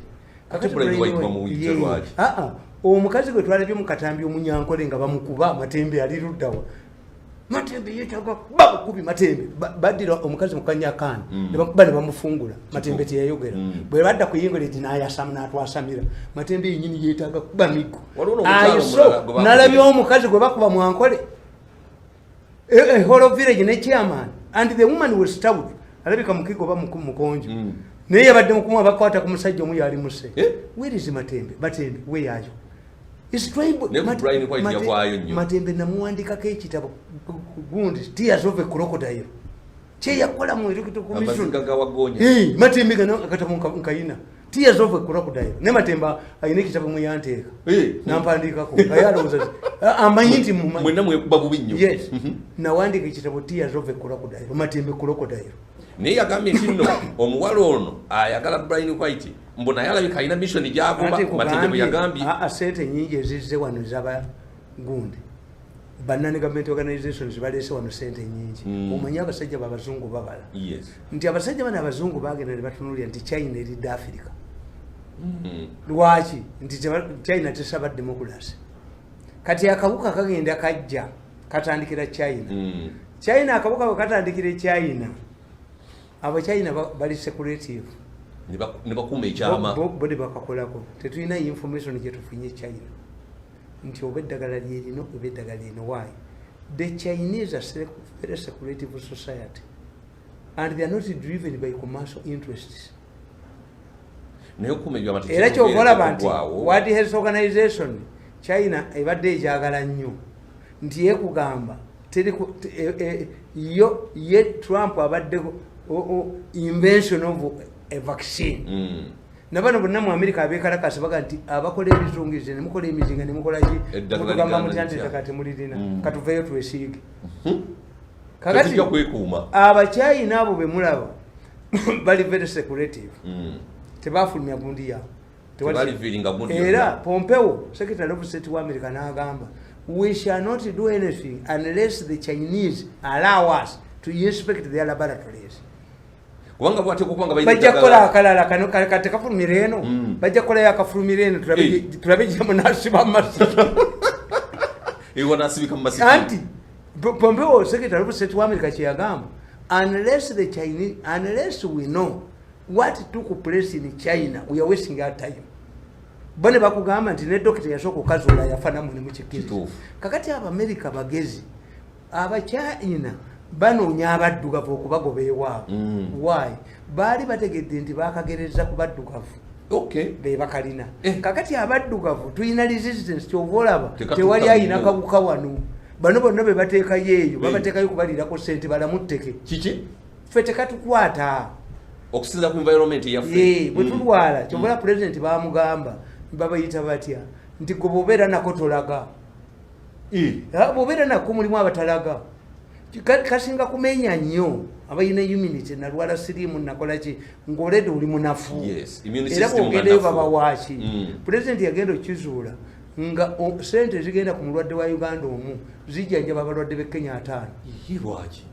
Ate Brian White bamuyise lwaki? Aa, omukazi gwe twalabye mu katambi omunyankole nga bamukuba, Matembe ali luddawa? Matembe yetaga babukubi. Matembe baddira omukazi mukanyakaani ne bamukuba ne bamufungula. Matembe teyayogera. Bwe badda ku Ingrid n'ayasama n'atwasamira. Matembe yenyini yeetaaga kuba miggo. Waliwo n'omukyala Ayiso, omulala gwe bakubye. nalabye omukazi gwe bakuba mwankole whole village ne chairman, and the woman was stout, alabika mukigo oba mukonjo. Naye yabadde mukumu, abakwata ku musajja omu yali muse. Eh? Where is Matembe? Matembe weyayo Is tribal. Ne Brian White yavaayo nnyo. Matembe namuwandikako ekitabo gundi, Tears of a Crocodile, kyeyakola mu electoral commission. Amaziga ga wagonya. Eh, Matembe gano akatabo nkayina, Tears of a Crocodile, ne Matembe ayina ekitabo muyanteeka. Eh. Nampandiikako nga yalowooza amanyi nti mumanyi. Mwenna mwekuba bubi nnyo. Yes, nawandika ekitabo Tears of a Crocodile, Matembe crocodile. Naye yagambye nti nno omuwala ono ayagala Brian White, mbu naye alabika alina mission gyagoba. Ate Matembe bwe yagambye. Aa, sente nyingi ezizze wano ezaba gundi, ba non government organizations baleese wano sente nyingi. Omanyi abasajja babazungu babala nti abasajja bano abazungu bagenda ne batunulira nti China eridde Africa. Lwaki? Nti China tesaba democracy. Kati akawuka kagenda kajja katandikira China. China, akawuka bwe katandikira e China, abo China bali secretive. Ne bakuuma ekyama. Bo ne bakakolako. Tetulina information gyetufunye China nti oba eddagala lyerino oba eddagala lino. Why? The Chinese are very secretive society and they are not driven by commercial interests. Naye okuuma ebyama Era kyova olaba nti tekigwawo. World Health Organization, China ebadde ekyagala nnyo nti yekugamba teri yo ye Trump abadde invention of a vaccine. Nabano bonna mu America abekalakasi baga nti abakola ebizungizi nemukola emizinga nemukolaki, Eddagala mutugamba liganda mutya nti litya? ettaka temulirina? Katuveeyo twesiige. Kakati Tetujja kwekuuma. Abachina abo bemulaba bali very secretive. Tebafulumya gundi yaabwe. Tebaliviiringa gundi Era yonna. Pompeo, secretary of state wa America, n'agamba, "We shall not do anything unless the Chinese allow us to inspect their laboratories." Kubanga bwateeka okuba nga balina Bajja eddagala. kukola akalala kano katekafulumira eno. Bajja kukolayo akafulumira eno, tulabe gye munasiba mumasiki. Ewa nasibika mu masiki. Anti Pompeo, secretary of state wa America, kyeyagamba, unless the Chinese, unless we know what took place in China, we are wasting our time. Bo ne bakugamba nti ne dokita yasooka okazuula yafa, nammwe ne mukikkiriza. Kituufu. Kakati Abamerika bagezi, Abachina banoonya abaddugavu okubagoba ewaabwe. Why? Baali bategedde nti bakagereza ku baddugavu be bakalina. Kakati abaddugavu tulina resistance, kyova olaba Tekatuuka tewali ayina nnyo. kawuka wano. Bano bonna be bateekayo eyo, babateekayo kubalirako sente balamutteke. Kiki? Ffe tekatukwata. Okusinziira ku environment eyaffe. Bwe tulwala, kyobola pulezidenti bamugamba, babayita batya, nti gwe bwobeera nako tolaga. Ah, bwobeera nako mulimu abatalaga. Kasinga kumenya nnyo abalina immunity. Nalwala siriimu, nakolaki, ngaoledi oli munafu. Yes, immune Era system nga bwogendayo nafu. babawaaki. Pulezidenti yagenda okizuula nga sente zigenda ku mulwadde wa Uganda omu zijjanjaba abalwadde b'e Kenya 50. Ye lwaki?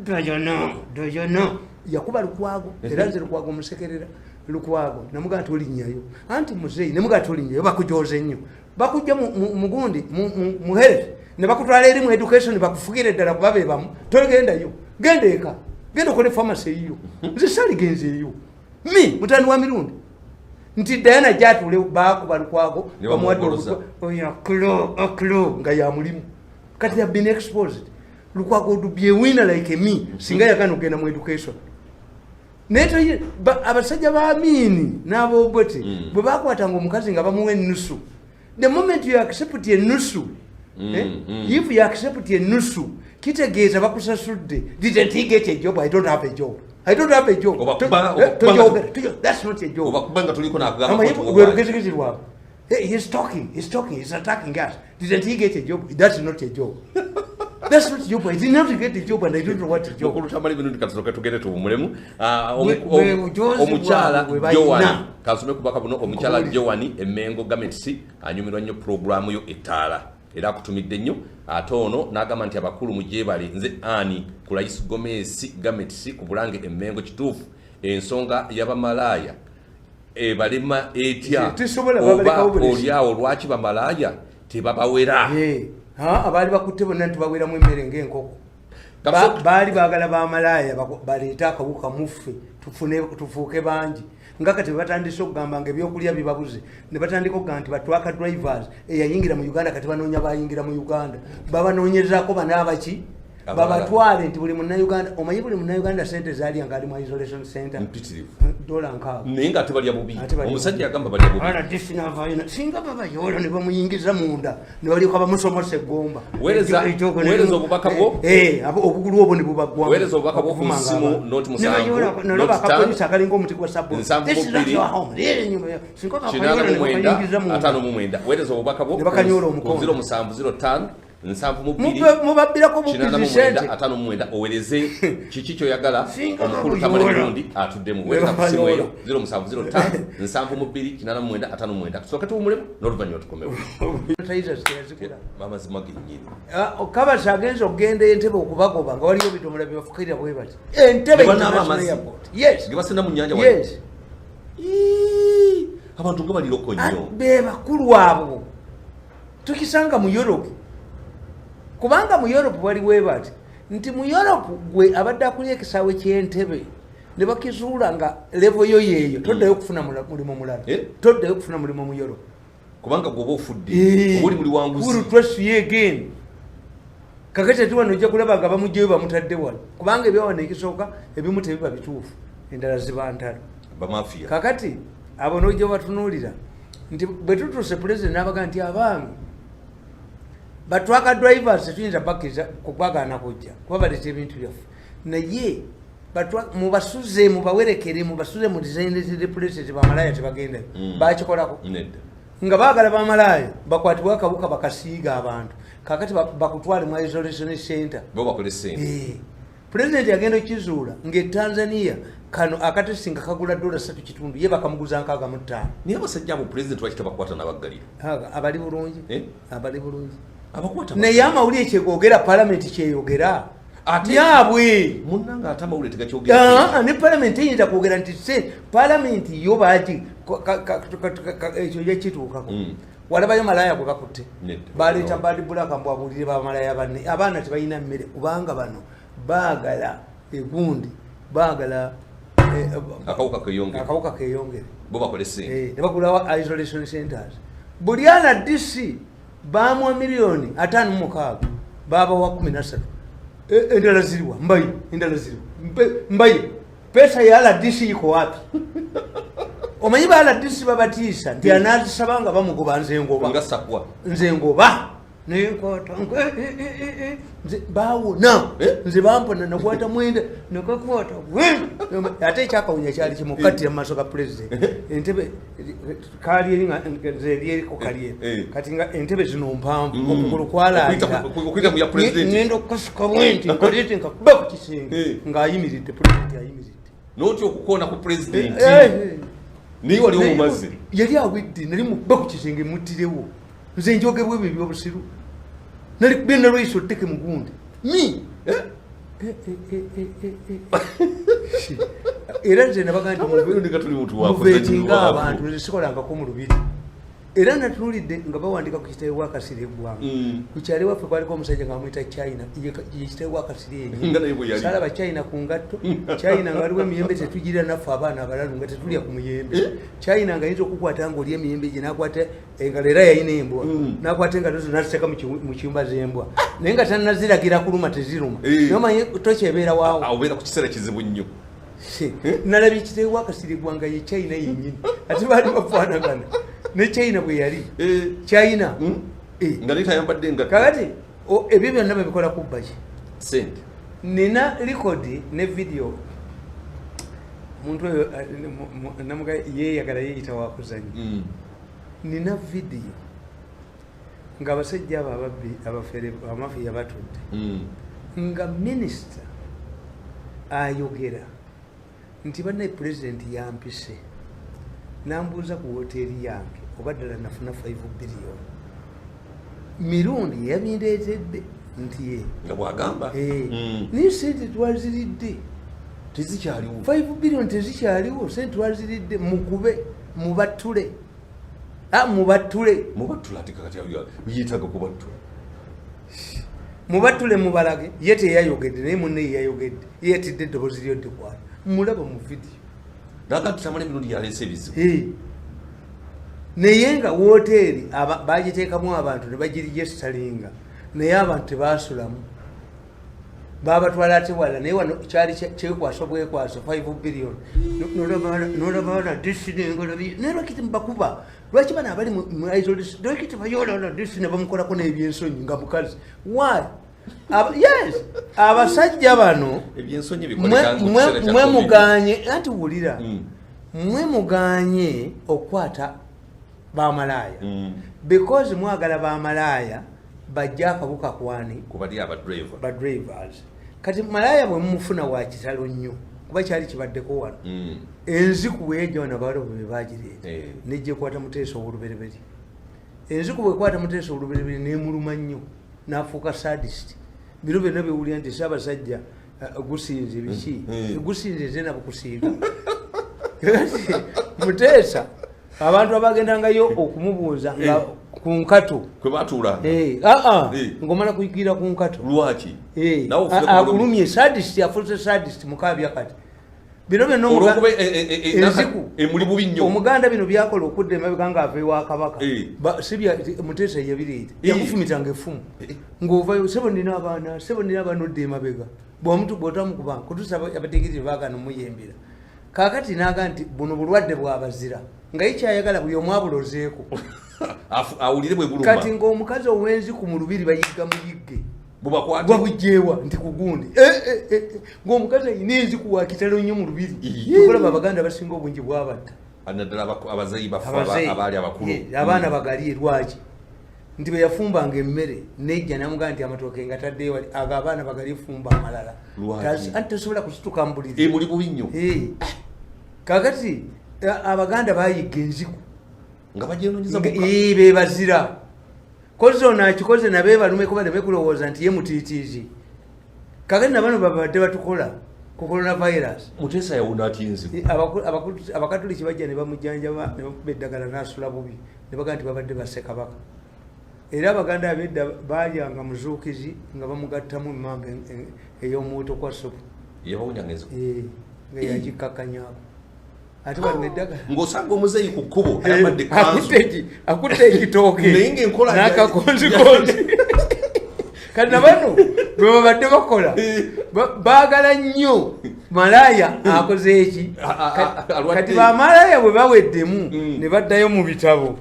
Doyono doyono yakuba Lukwago, era nze Lukwago musekerera. Lukwago namugaa nti olinnyayo, anti muzeeyi nemugaa nti olinnyayo, bakujoze nnyo, bakujja mugundi mu health ne bakutwala eri mu education, bakufugira eddala kuba be bamu. Togendayo, genda eka, genda okole pharmacy eyiyo. Nze saaligenze eyo. Me mutani wa Mirundi nti Diana jatule bakuba Lukwago Ne bamuwadde bamugoloza. oyo aklo aklo nga ya mulimu. Kati have been exposed. Lukwago would be a winner like me singa yakana okugenda mu education. Naye abasajja ba Amini n'Abobote bwe bakwatanga omukazi nga bamuwa ennusu, the moment you accept ennusu, if you accept ennusu, kitegeeza bakusasudde. Didn't he get a job? I don't have a job, I don't have a job. Oba Toyogera, that's not a job. Oba kubanga tuliko nakugamba Amanyi ko lwe tuwa. lugezigezi lwabwe. Hey, he's talking, he's talking, he's attacking us. Didn't he get a job? That's not a job. That's not a job. I did not get a job and I don't know what a job. Mukulu Tamale Mirundi, katusooke tugende tuwummulemu. Ah, Bwe bujozi omukyala bwabwe bwe balina. Joan, kansome kubaka buno. Omukyala Nkubuulire. Joan Emengo Gamets anyumirwa nnyo puroguramu yo Ettaala era akutumidde nnyo. Ate ono n'agamba nti abakulu mugyebale, nze ani ku Rais Gomesi Gamets ku Bulange Emmengo. Kituufu, ensonga y'abamalaaya ebalema etya? Tesobola Oba babalekawo bulesi. oliawo lwaki bamalaaya tebabawera? Eh, ha, abaali bakutte bonna ntibaweramu emmere ng'enkoko. Baali baagala bamalaaya baleete akawuka muffe tufuuke bangi, nga kati batandise okugamba nga ebyokulya bibabuze, ne batandika okugamba nti ba truck drivers eyayingira mu Uganda, kati banoonya bayingira mu Uganda, babanoonyezaako banaabaki. Abalala. Babatwale nti buli Munnayuganda, omanyi buli Munnayuganda sente zaalya nga ali mu isolation center Mpitirivu. $60. Naye nga ate balya bubi. Ate balya Omusajja bubi. yagamba balya bubi. Ala disi n'avaayo, singa babayoola ne bamuyingiza munda ne balyoka bamusomosa eggomba. Weereza obubaka bwo. Eh, obugulu obwo ne bubaggwamu. Weereza obubaka bwo ku Okuvumanga ssimu, abantu. noti Ne 7, bayoola, nalaba noti 5, akapoliisi akalinga omuti gwa sabbuuni. 72, This is not your home. Leero ennyumba singa 89 bakabayoola ne bakayingiza munda. 59. Weereza obubaka bwo Ne bakanyoola ku omukono. 0705 72 Mubabbirako 89 bubbizi sente. 59. Owereze kiki kyoyagala Singa omukulu babuyola. Tamale Mirundi atuddemu. Ne Weereza ku ssimu eyo babayoola. 0705 72 89 59. Tusooke tuwumulemu n'oluvannyuma tukomewo. Sanitizers teyazigula. Amazima gennyini. Ah, Kabasa agenza okugenda Entebe okubagoba nga waliyo ebidomola byebafukirira bwe bati. Entebe Ne banaaba International amazzi. Airport. Yes. Ge basenda mu nnyanja wali. Yes. Ii, abantu nga baliroko nnyo. Be bakulu abo tukisanga mu Europe, kubanga mu Europe waliwo bati nti mu Europe gwe abadde akulya ekisaawe ky'Entebe ne bakizuula nga level yo yeeyo, toddayo okufuna mulimu mulala. Eh? Toddayo okufuna mulimu mu Europe. Kubanga gwoba ofudde Eh, oba oli muli wanguzi. will trust you again. Kakati ate wano ojja kulaba nga bamugjeyo bamutadde wano, kubanga ebyawano ekisooka ebimu tebiba bituufu, endala ziba ntalo. Bamafiya. Kakati abo nojja batunuulira nti bwe tutuuse, pulezidenti n'abaga nti abange ba truck drivers tetuyinza bakkiriza kubagaana kujja kuba baleeta ebintu byaffe, naye mubasuze, mubawerekere, mubasuze mu designated places, bamalaaya tebagendayo. Bakikolako. Nedda. Nga baagala bamalaaya bakwatibwe akawuka bakasiiga abantu, kakati bakutwale mu isolation center. Bo bakole sente. Eh, pulezidenti yagenda okizuula nga Etanzania kano akatesi nga kagula $3.5, ye bakamuguza 65. Naye abasajja abo pulezidenti lwaki tabakwata n'abaggalira? Abali bulungi. Eh? Abali bulungi. Abakwata. Naye amawulire kyegogera, palamenti kyeyogera Ate- byabwe. Munnanga ate amawulire tegakyogera. Ah, ne palamenti eyinza kwogera nti se palamenti yo bagi ekyo yakituukako. Walabayo malaya gwe bakutte? Nedda. Baleeta bad black mbw abuulire bamalaya banne abaana tebalina mmere, kubanga bano baagala egundi, baagala Akawuka keyongere. Akawuka keyongere. Bo bakole sente. Eh, ne bagulawo isolation centers. Buli RDC bamuwa miliyoni 56, babawa 13. Endala ziriwa? Mbayi, endala ziriwa? Mbayi, pesa ya RDC iko wapi? Omanyi ba RDC babatiisa nti anazisaba nga bamugoba, nze ngoba. Nga sakwa. Nze ngoba nenkwata nze bawona. Eh? Nze bampona, nakwata mwenda nakakwata ate ekyakawunya kyali kimukattira mu maaso ga pulezidenti. Entebe kali eri nga nze eri eriko kali eri. Eh. Kati nga entebe zino mpanvu, okugulu Okuyita mu ya pulezidenti. Ngenda okukasuka bwenti nkoleti nkakuba ku kisenge ng'ayimiridde, pulezidenti ayimiridde. Noti okukoona ku pulezidenti. Eh, eh. Naye waliwo mumazzi. Yali awidde, nali mukuba ku kisenge muttirewo. Nze njogebwa ebyo ebyobusiru, nali kubye nalwaiso tteke mugundi mi. Eh? Eh, eh, eh, eh, eh, eh. Era nze nabaga nti Tamale Mirundi nga tuli muntu wa muveetinga kuzannyibwako. abantu, nze sikolangako mu lubiri. Era natunuulidde nga bawandika ku kitebe bwakasiri eggwanga. Ku kyalo waffe kwaliko omusajja nga bamuyita China, ye kitebe bwakasiri. Nga naye bwe yali. Salaba China ku ngatto, China nga waliwo emiyembe tetugirira naffe abaana abalalu nga tetulya ku muyembe. China nga ayinza okukwata nga oli emiyembe gye nakwata engalo, era yalina embwa. Nakwata engalo zo naziteeka mu kiyumba z'embwa, naye nga tannaziragira kuluma, teziruma. Naye omanyi tokyebeera waawo. Obeera ku kiseera kizibu nnyo. Nalabye kitebe wakasiri eggwanga ye China yennyini, ate baali bafaanagana ne China bwe yali. China. Nga naye tayambadde engatto. Kakati ebyo byonna babikola kubba ki? Sente. Nina record ne video. Omuntu oyo namuga yeeyagala yeeyita wakuzanya. Nina video ng'abasajja abo ababbi abafere abamafiya batudde, nga minisita ayogera nti bannaye, pulezidenti yampise nambuuza ku woteeri yange oba ddala nafuna 5 billion. Mirundi yabindeetedde nti ye Nga bwagamba. Naye sente twaziridde. Tezikyaliwo. 5 billion tezikyaliwo, sente twaziridde, mukube mubattule. Ah, mubattule. Mubattula ati kakati yeetaaga kubattula. Mubattule mubalage. Ye teyayogedde, naye munne yeyayogedde, ye yatidde eddoboozi lyo ddikwata mulaba mu vidiyo. Naga nti Tamala emirundi yaleese ebizibu. Naye nga woteeri bagiteekamu abantu ne bagiregisteringa, naye abantu tebasulamu, babatwala ate wala. Naye wano kyali kyekwaso bwekwaso 5 billion. Nolaba RDC nengalabi, naye lwaki temubakuba? Lwaki bano abali mu isolation, lwaki tebayola RDC ne bamukolako n'ebyensonyi nga mukazi? Why? Yes, abasajja bano Ebyensonyi bikoleka mu kiseera kya mwe COVID. Muganye anti wulira, mwe muganye okukwata bamalaaya because mwagala bamalaaya bajje akawuka kwani? Kubali abadriver. Badrivers. Kati malaaya bwe mumufuna wa kitalo nnyo, kuba kyali kibaddeko wano. Enziku bweyajja wano, abawalabu be bagireeta. Nejja ekwata Muteesa owolubereberye. Enziku bwekwata Muteesa olubereberye nemuluma nnyo, nafuuka sadist. Bino byonna byewulira nti Ssaabasajja gusinze biki? Gusinze nze nabukusiiga. Kati Muteesa abantu abagendangayo okumubuuza nga ku nkato Kwe batuulanga. Aa, ng'omala kuyigira ku nkato. Lwaki? Eh, Nawe ofune ku akulumye sadist, afuuse sadist mukabya. Kati bino byonna Olwokuba enziku emuli bubi nnyo. Omuganda bino byakola okudda emabega ng'ava ewa Kabaka. Sibya Muteesa yabireeta. Yakufumitanga effumu ng'ovayo, "Sebo nina abaana, sebo nina abaana," odda emabega bwomutu bwotamukuba kutuusa abategeezi baagana omuyembera. Kaakati naga nti buno bulwadde bwabazira, nga ye kyayagala buli omu abulozeeko. Awulire bwe buluma. Kati ng'omukazi ow'enziku mu lubiri bayigga muyigge. Bubakwate. Gwabugjewa nti kugundi. Eh. Ng'omukazi ayina enziku wa kitalo nnyo mu lubiri. Tukulaba abaganda basinga obungi bwabatta. Naddala abazeeyi baffe Abazeeyi. abaali abakulu. Abaana bagalye lwaki? Nti bwe yafumbanga emmere nejja namugaa nti amatooke nga taddeyo wali, ago abaana bagalye, fumba amalala. Lwaki? Anti tosobola kusituka mu buliri. Emuli bubi nnyo. Kakati abaganda bayigga enziku Nga bagyenonyeza Nga- bokka. Bebazira kozi ono akikoze nabe balumeko baleme kulowooza nti ye mutiitiizi. Kakati nabano babadde batukola ku coronavirus. Muteesa yawona atya enziku? Abakatuliki bajja ne bamujjanjaba ne bamukuba eddagala n'asula bubi, ne bagaa nti babadde basse Kabaka. Era abaganda abedda balyanga muzuukizi nga bamugattamu emmamba ey'omuwuto kwa supu. Yabawonyanga enziku? Nga yagikkakkanyako ate balimu eddagala. Ng'osanga omuzeeyi ku kkubo ayambadde kanzu. Akutte ekitooke Naye ng'enkola n'akakonzikonzi. Kati nabano bwe babadde bakola baagala nnyo malaaya akoze eki. Alwadde. Kati bamalaaya bwe baweddemu ne baddayo mu bitabo.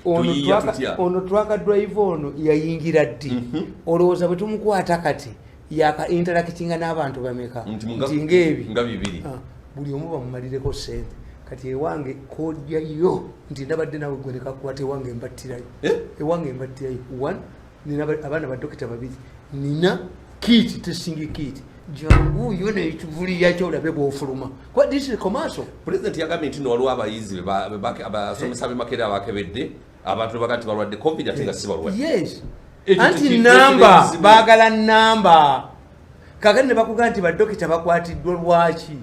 Ono Tuyiiya tutya? Ono truck driver ono yayingira ddi? Olowooza bwe tumukwata kati yaka interactinga n'abantu bameka? Nti Nti ng'ebi nga bibiri. Ah, buli omu bamumalireko sente. Kati ewange kodyayo nti ndabadde nawe gwe nekakwata ewange mbattirayo. Eh? Ewange mbattirayo. One, nina abaana badokita babiri, nina kit, testing kit, janguyo nekivuliya kyolabe bwofuluma. Kwa this is commercial. Pulezidenti yagambye nti no waliwo abayizi abasomesa b'e Makerere abakebedde abantu ne baga nti balwadde COVID ate nga si balwadde. Yes. Ekyo Anti namba ekizibu. baagala namba. Kakati ne bakugaa nti badokita bakwatiddwa lwaki?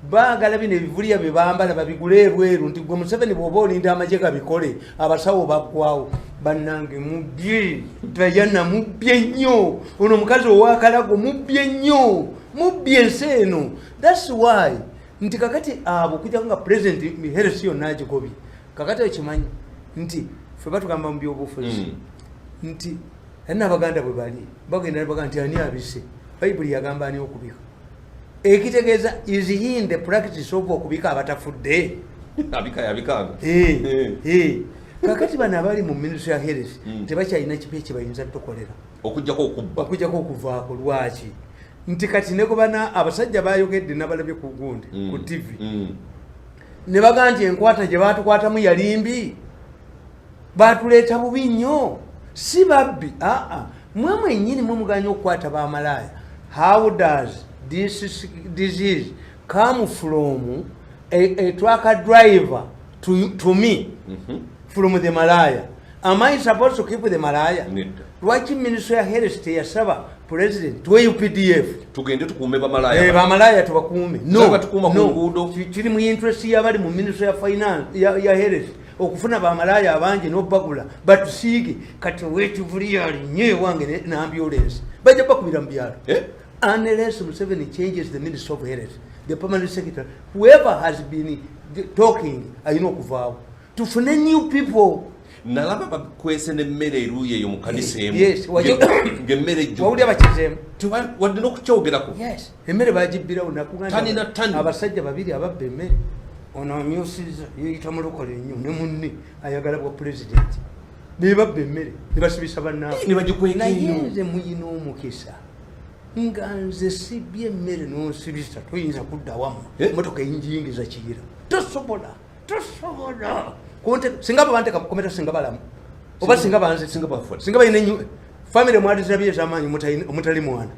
Baagala bino ebivuliya bye bambala babigule ebweru, nti gwe Museveni bw'oba olinda amagye gabikole, abasawo baggwawo. Bannange, mubbye Dayana, mubbye nnyo. Ono omukazi owakalago mubbye nnyo, mubbye ensi eno. That's why nti kakati abo kujjako nga president health yonna agigobye. Kakati okimanyi nti ffe batugamba mu byobufuzi nti ali n'Abaganda bwe bali bagenda baga nti ani abise? Bayibuli yagamba ani okubika? Ekitegeeza, is he in the practice of okubika abatafudde? Abika yabikanga. Eh. Kakati bano abali mu ministry ya health tebakyalina kipya kyebayinza tukolera okujjako okubba. Okujjako okuvaako. Lwaki? Nti kati nekubana abasajja bayogedde, nabalabye ku gundi ku TV ne bagaa nti enkwata gye batukwatamu yali mbi, batuleeta bubi nnyo, si babbi. Aa, mwe mwennyini mwe muganya okukwata bamalaaya. How does this disease come from a truck driver to me from the malaya? Am I supposed to keep the malaya? Nedda. Lwaki ministry ya health teyasaba president tuwe UPDF? Tugende tukuume bamalaya. Bamalaya tubakuume. No, batukuuma ku no. nguudo. Kiri mu interest y'abali mu ministry ya finance ya health okufuna bamalaya abangi n'obagula batusiige. Kati owekivuli alinye ewange n'ambulance bajja bakubira mu byalo. Eh? Unless Museveni changes the minister of health, the permanent secretary, whoever has been talking alina okuvaawo, tufune new people. Nalaba bakwese n'emmere eruuyi eyo mu kanisa emu. Yes, Ng'emmere ejjudde. Wawulira bakizeemu? Wadde n'okukyogerako. Yes, emmere bagibbirawo. Tani na tani. Abasajja babiri ababba emmere, ono amyusiza yeyita mulokole nnyo ne munne ayagala bwa pulezidenti, bebabba emmere ne basibisa bannaabwe. Ne bagikweka Naye eno. nze muyina omukisa nga nze sibye emmere nonsibisa, toyinza kudda wammwe. Eh? Motoka eyinjiyingiza Kiyira, tosobola, tosobola. Singa babanteka mukomera, singa balamu oba singa banze. Singa bafa. Singa balina enyu famire mwalizirabye ez'amaanyi omutali mwana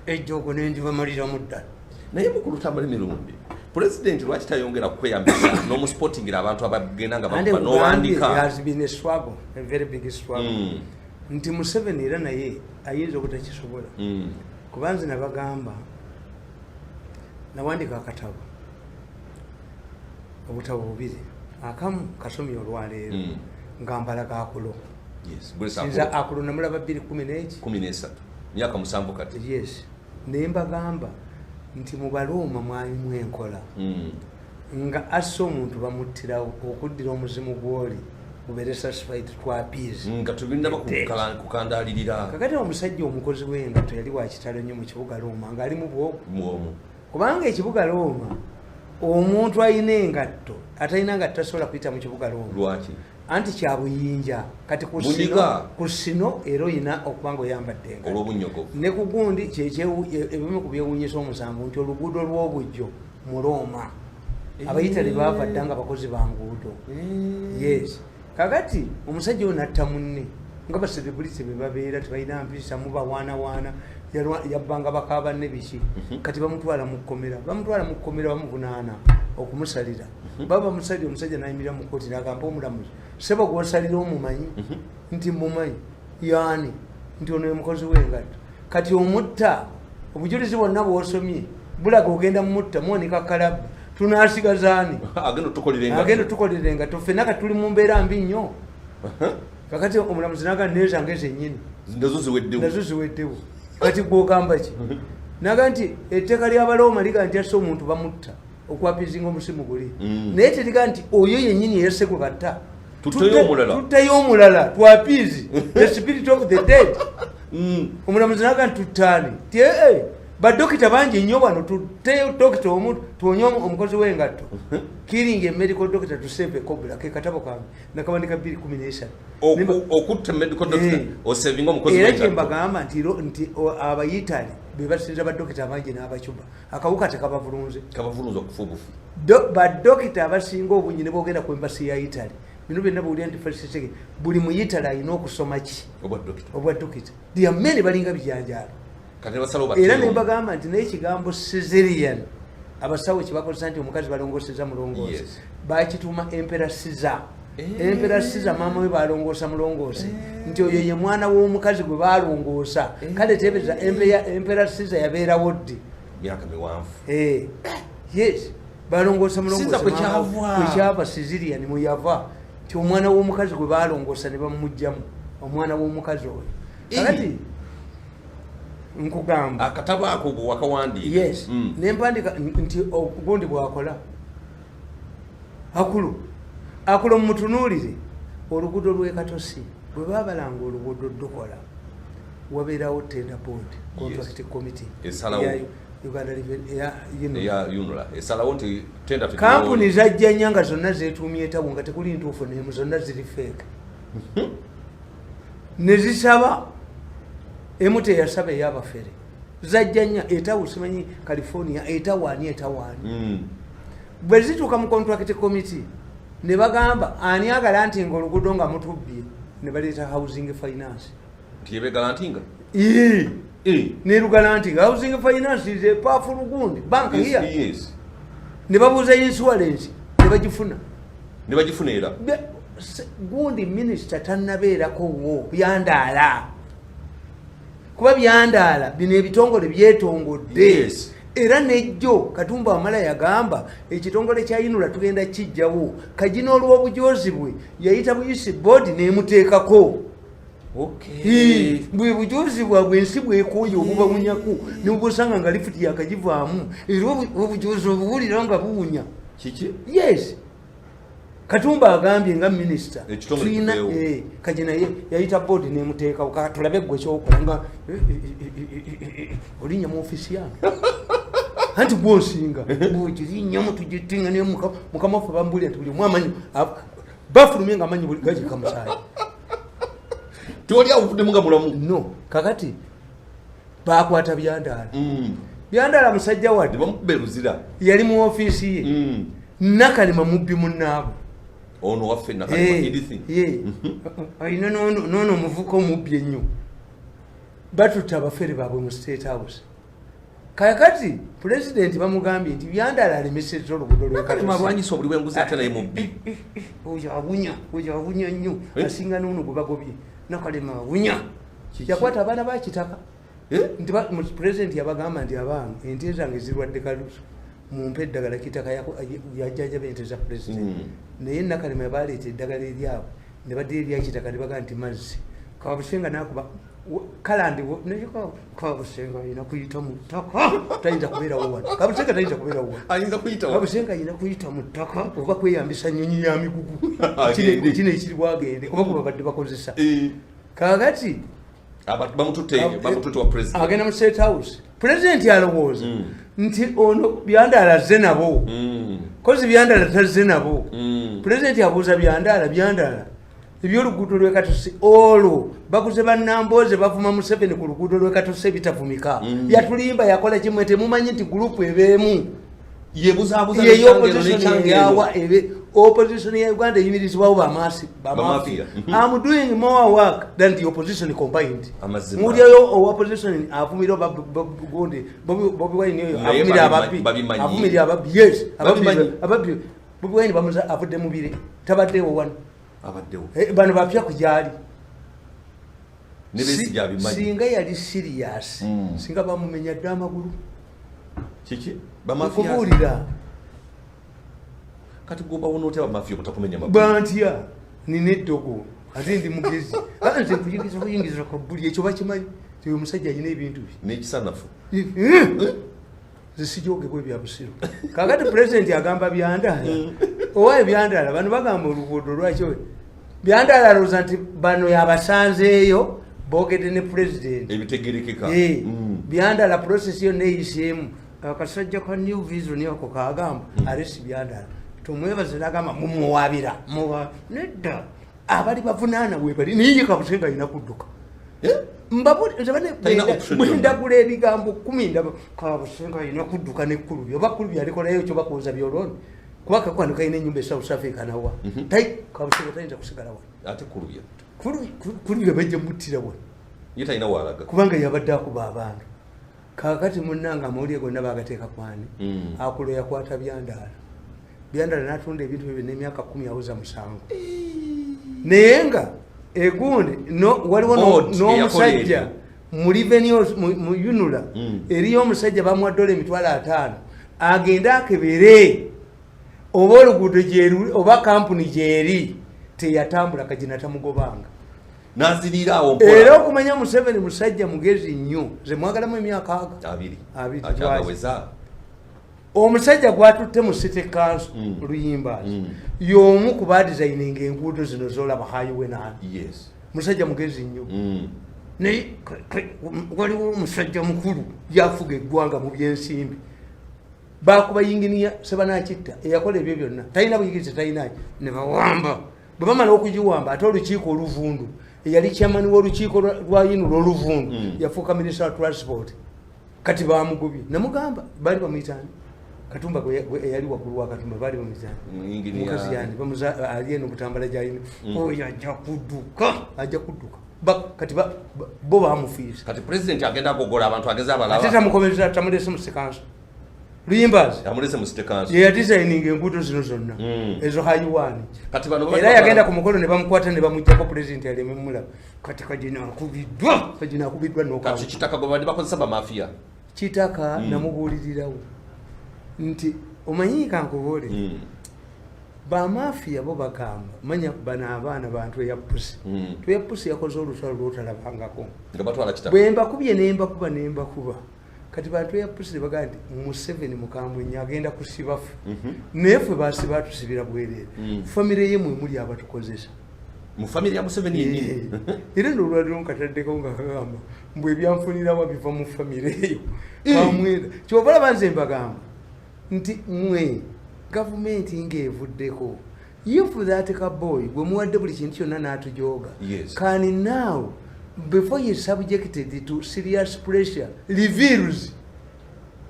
ejjoogo nendibamaliramu ddala. Naye mukulu Tamale Mirundi, pulezidenti lwaki tayongera kweyambisa n'omusupportingira abantu abagenda nga And bakuba nkugambye, n'owandika? Has been a struggle, a very big struggle. Nti Museveni era naye ayinza obutakisobola. Kuba nze nabagamba, nawandika akatabo, obutabo bubiri, akamu kasomye olwaleero nga mbalaga Akulo. Yes, Grace. Nza Akulo. Akulo namulaba 211. 13, myaka 7 kati. Yes, naye mbagamba nti mu Barooma mwalimu enkola nga asse omuntu bamuttirawo okuddira omuzimu gwoli gubeere satisfied to appease. Nga tebinaba kukandalirira. Kakati omusajja omukozi w'engatto yali wakitalo nnyo mu kibuga Rooma ng'ali mu bwogo, Mwomu. kubanga ekibuga Rooma omuntu alina engatto, atalina ngatto tasobola kuyita mu kibuga Rooma. Lwaki? Anti kyabuyinja. Kati ku Bunyiga. ku sino era oyina okuba nga oyambadde engatto. Olw'obunnyogovu. Ne ku gundi ebimu ku byewunyisa omusanvu nti oluguudo lw'obujjo mu Rooma Abayitale baava dda nga bakozi ba nguudo. Yes, kakati omusajja oyo natta munne nga ba celebrity be babeera tebalina mpisa, mubawaanawaana. Yabbanga baka banne biki. Kati bamutwala mu kkomera, bamutwala mu kkomera, bamuvunaana okumusalira. Baba bamusalira, omusajja nayimirira mu kooti nagamba omulamuzi, "Sebo, gwosalira omumanyi?" Nti, "Mumanyi." "Yaani?" Nti, "Ono ye mukozi w'engatto." Kati omutta, obujulizi bwonna bwosomye bulaga ogenda mumutta, muwanika kalabba, tunasigazaani? Agenda otukolera engatto. Agenda otukolera engatto, ffenna kati tuli mu mbeera mbi nnyo. Kakati omulamuzi naga nezange zennyini nazo ziweddewo. Nazo ziweddewo. Kati gwogamba ki? Naga nti etteeka ly'Abalooma liga nti asse omuntu bamutta okwappeasinga omusimu guli. Naye teriga nti oyo yennyini yesse gwe batta. Tutteyo omulala. Tutteyo omulala to appease the spirit of the dead. Omulamuzi naga nti tuttaani? Ti ee, badokita bangi nnyo wano, tutteyo dokita omu tuwonye omukozi w'engatto. Killing a medical doctor to save a cobbler, ke katabo kange nakawandika 213. Okutta medical doctor osavinga omukozi Era w'engatto. kyembagamba nti Abayitale bebasinza badokita abangi n'Abacuba, akawuka tekabavulunze. Kabavulunza okufa obufu. Badokita abasinga obungi ne bogenda ku embassy ya Italy, bino byonna bwulira nti first, buli mu Italy alina okusoma ki? Obwa dokita. Obwa dokita. Diamene balinga bijanjaalo. Kati ne basalawo Era batteyo. nembagamba nti n'ekigambo cesarean abasawo kyebakozesa nti omukazi balongoseza mulongoose, bakituuma Emperor Caesar. Emperor Caesar maama we balongoosa mulongoose, nti oyo ye mwana w'omukazi gwe balongoosa. Kale tebereza, Emperor Caesar yabeerawo ddi? Myaka miwanvu. Eh, yes. Balongoosa. Sinza kwe kyava. Kwekyava Caesarean mweyava, nti omwana w'omukazi gwe balongoosa ne bamugjamu, omwana w'omukazi oyo. Kakati nkugamba, Akatabo ako gwe wakawandiika? Yes. Nempandika nti ogundi bwakola akulu akulo mumutunuulire oluguudo lw'ekatosi bwe babalanga oluguudo dukola, wabeerawo tender board, contract committee. Esalawo. Eya Uganda Revenue- eya UNRA. Eya UNRA esalawo nti tender. Kampuni zajja nnyo nga zonna zeetuumye etabu, nga tekuli ntuufu nemu, zonna ziri fake, ne zisaba. Emu teyasaba, eyabafere. Zajja nnyo etabu, simanyi California etawaani etawaani. Bwe zituuka mu contract committee ne bagamba, ani agala nti nga oluguudo nga mutubbye? Ne baleeta Housing Finance. Nti yebegala nti nga Ii. Nerugala nti Housing Finance is a powerful gundi bank here. Ne babuuza insurance ne bagifuna. Ne bagifuna era. Gundi minisita tannabeerako wo byandaala, kuba byandaala bino ebitongole byetongodde. Era nejjo Katumba Wamala yagamba ekitongole kya UNRA tugenda kijjawo. Kagina olw'obujozi bwe yayita buyisi board nemuteekako. Bwe bujozi bwabwe, ensi bwekooye obubawunyako nebubusanga nga lifuti yakagivaamu, era obujozi obuwulira nga buwunya. Kiki? Yes, Katumba agambye nga minisita Ekitongole tulina kiveewo. Kagina yayita board nemuteekawo. Tulabe gwe kyokola nga olinnya mu ofiisi yange, anti gwonsinga bwekirinyamu tugitinga, naye mukama waffe bambulira nti buli omu amanyi bafulumye nga amanyi buli gagika musaayi. Tewali awuvuddemu nga mulamu. No, kakati bakwata Byandaala. Byandaala musajja Ne wadde bamukuba eruzira. Yali mu ofiisi ye. Nakalema mubbi munnaabwe. Ono waffe Nakalema Edith. Ye alina noono omuvuka omubbi ennyo. Batutta abafere baabwe mu State House. Kakati pulezidenti bamugambye nti Byandaala alemesezza oluguudo. Nakalema alwanyisa obuli bw'enguzi, ate naye mubbi. Oyo awunya, oyo awunya nnyo. Asinga noono gwe bagobye. Nakalema awunya. Kiki? Yakwata abaana ba Kitaka. Eh? Nti pulezidenti yabagamba nti abange, ente zange zirwadde kalusu, mumpe eddagala. Kitaka yajjanjaba ente za pulezidenti. Naye Nakalema yabaleeta eddagala eryabwe ne badira erya Kitaka ne bagamba nti mazzi. Kabusenga nakuba kalandi, Kabusenga alina kuyita mu ttaka, tayinza kubeerawo wano. Kabusenga tayinza kubeerawo wano. Ayinza kuyita wa? Kabusenga alina kuyita mu ttaka oba kweyambisa nyonyi ya migugu. Agende. Kino ekiri bwagende oba gwe babadde bakozesa. Kakati Abantu bamututte wa president. Agenda mu State House, pulezidenti alowooza nti ono Byandaala azze nabo. Kozi Byandaala tazze nabo. Pulezidenti abuuza Byandaala, Byandaala, ebyoluguudo lwekatosi olwo baguze bannambooze bavuma Museveni ku luguudo lwekatosi ebitavumika. Yatulimba, yakola kimwe. Temumanyi nti group ebeemu Yebuzaabuza. Yeyo n'ekyangero, opposition. n'ekyangero. Eyawa ebe opposition ya Uganda eyimirizibwawo bamasi, bamafia. Bamafia. I'm doing more work than the opposition combined. Amazima. Mulyayo owa opposition avumira oba gundi Bobi Wine oyo Naye avumira ababbi. babimanyi. Avumira ababbi, yes, ababbi. Babimanyi. Ababbi Bobi Wine bamuza avudde mubire, tabaddewo wano. Abaddewo. Bano bapya kugyali. Ne Besigye abimanyi. Singa yali serious, singa bamumenya dde amagulu. Kiki, bamafia? Okubuulira. Kati gobawona otya bamafia obutakumenya magulu? Bantya, nina eddogo ate ndi mugezi. Ate nze nkuyingiza kuyingiza kabuli, ekyo bakimanyi ti oyo omusajja alina ebintu bye. N'ekisanafu. Nze sijogebwa ebya busiru. Kakati pulezidenti agamba Byandaala, owaye Byandaala, bano bagamba oluguudo lwaki? Byandaala alowooza nti bano yabasanzeeyo boogedde ne pulezidenti. Ebitegerekeka. Byandala process yonna eyiseemu. Akasajja ka New Vision ako kagamba arrest Byandala, tumwebaze, nagamba mumuwabira nedda, abali bavunaana webali, naye ye Kabusenga alina kudduka. Eh? Talina option yonna. Bwendagula ebigambo 10 ndaba Kabusenga alina kudduka nekkulubi oba kulubi alikolayo kyo bakoza byoloni, kuba kakwano kalina enyumba e South Africa nawa. Kabusenga tayinza kusigala wano. Ate kulubya? Kulubi bajja muttira wano. Ye talina waalaga. Kubanga yabadde akuba abantu. Kakati munnanga amawulire gonna bagateeka kwani? Akulo yakwata Byandaala, Byandaala natunda ebintu bye byonna, emyaka 10 awuza musango. Naye nga egundi no, waliwo Board n'omusajja eyakola. mu revenue mu UNRA. Eriyo omusajja bamuwa dola 50,000 agende akebere. Oba oluguudo gyeruli, oba kampuni gyeri, teyatambula, Kagina tamugobanga. Naziriiraawo. Era okumanya Museveni musajja mugezi nnyo, ze mwagalamu emyaka aga 20. 20. Akyagaweza. Omusajja gwatutte mu city council, Luyimbazi, y'omu ku badesigninga enguudo zino zolaba, highway nani. Musajja mugezi nnyo. Naye waliwo omusajja mukulu yafuga eggwanga mu byensimbi, bakuba yinginiya Sebanakitta eyakola ebyo byonna, talina buyigirize, talinaki, ne bawamba. Bwe bamala okugiwamba, ate olukiiko oluvundu, eyali chairman w'olukiiko lwa UNRA oluvundu, yafuuka minisita wa transport. Kati bamugobye, namugamba baali bamuyitani Katumba, eyali waggulu wa Katumba, baali bamuyitani? Yinginiya- Mukazi yani ali eno Butambala gyalina oyo, ajja kudduka, ajja kudduka. Kati bo bamufiisa. Kati president agenda agogola abantu, ageze Ate abalaba. tamukomereza, tamulese mu council, Luyimbazi. Amulese mu city council. Ye yadesigninga enguudo zino zonna, ezo highway. Kati bano Era yagenda ku mukolo ne bamukwata ne bamugjako, president aleme mulaba. Kati Kagina akubiddwa, Kagina akubiddwa. Kati Noka Kitaka gwe babadde bakozesa bamafiya. Kitaka namubuulirirawo nti omanyi, kankubuulire, bamafiya bo bagamba, manya bano abaana bantu eyapusi, tweyapusi yakoze olutalo lwotalabangako. Nga batwala Kitaka. Bwe mbakubye nembakuba nembakuba, kati bantu eyapusi nebagaa nti Museveni mukambwe nnyo, agenda kusiba ffe. Naye ffe basiba, atusibira bwereere. Famire ye mwe muli abatukozesa. Mu famire ya Museveni yennyini. Era nolwaliro nkataddeko nga kagamba mbwe ebyanfunirawa biva mu famire eyo kamwenda. Kyova olaba nze mbagamba nti mwe gavumenti ng'evuddeko, if that kaboy gwe muwadde buli kintu kyonna n'atujooga, can now, before he is subjected to serious pressure, reveals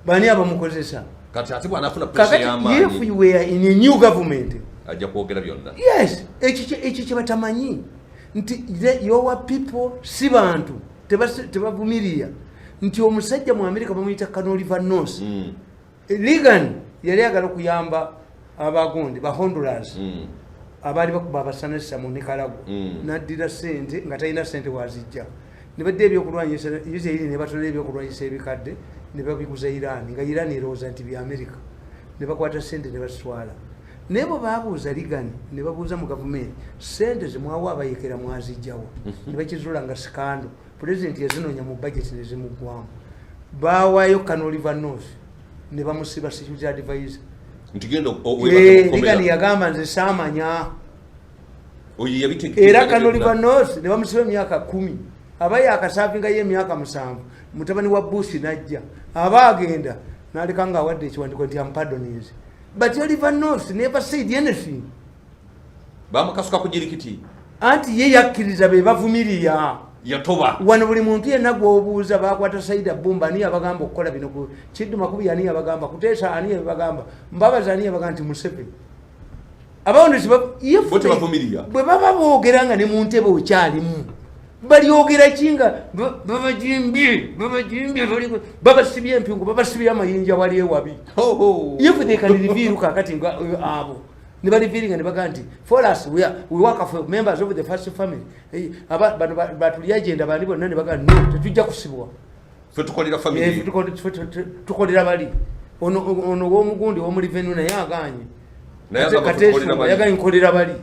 bani abamukozesa. Kati ate bw'anaafuna pressure Kakati if y'amaanyi, you were in a new government, ajja kwogera byonna. Yes, ekyo kyebatamanyi nti your people si bantu, tebavumirira nti omusajja mu Amerika bamuyita Colonel Oliver North. Reagan yali agala okuyamba abagundi ba Honduras, abaali bakuba abasanesa mu Nicaragua. Naddira sente nga talina sente wazijja, ne badda ebyokulwanyisa Israeli, ne batolera ebyokulwanyisa ebikadde ne babiguza Iran, nga Iran erowooza nti bya Amerika, ne bakwata sente ne bazitwala. Naye bwe babuuza Reagan, ne babuuza mu gavumenti, sente zemwawa abayekera mwazijjawo? Ne bakizuula nga scandal, pulezidenti yazinoonya mu budget ne zimuggwamu. Bawaayo Colonel Oliver North ne bamusiba security advisor. Nti genda weebake mu Reagan kkomera. yagamba nze saamanya. Oyo yabitegeka. Era Colonel Oliver North ne bamusiba emyaka 10, aba yakasavingayo emyaka 7, mutabani wa Bush najja, aba agenda naleka nga awadde ekiwandiko nti am pardoning, but Oliver North never said anything. Bamukasuka ku jirikiti. Anti ye yakkiriza be bavumirira. Yatoba. Wano buli muntu yenna gwobuuza, bakwata Saida Bumba, ani yabagamba okukola bino? Kiddu Makubi, ani yabagamba kuteesa? Ani yabagamba Mbabazi? Ani yabagamba nti Museveni abawo? Bo tebavumirira. Bwe baba boogera nga ne mu ntebe okyalimu, balyogera ki nga babajimbye, babajimbye, babasibye empingu, babasibye amayinja wali ewabi? Ho, ho. If they can reveal kakati nga abo ne barevealinga ne bagaa nti for us, we work for members of the first family. Bano batuli agenda bandi bonna ne bagaa no, tetujja kusibwa. Ffe tukolera family. Tukolera bali ono womugundi womulivenu naye aganye. Naye agamba Kateesumba tukolera bali. yaganye nkolera bali.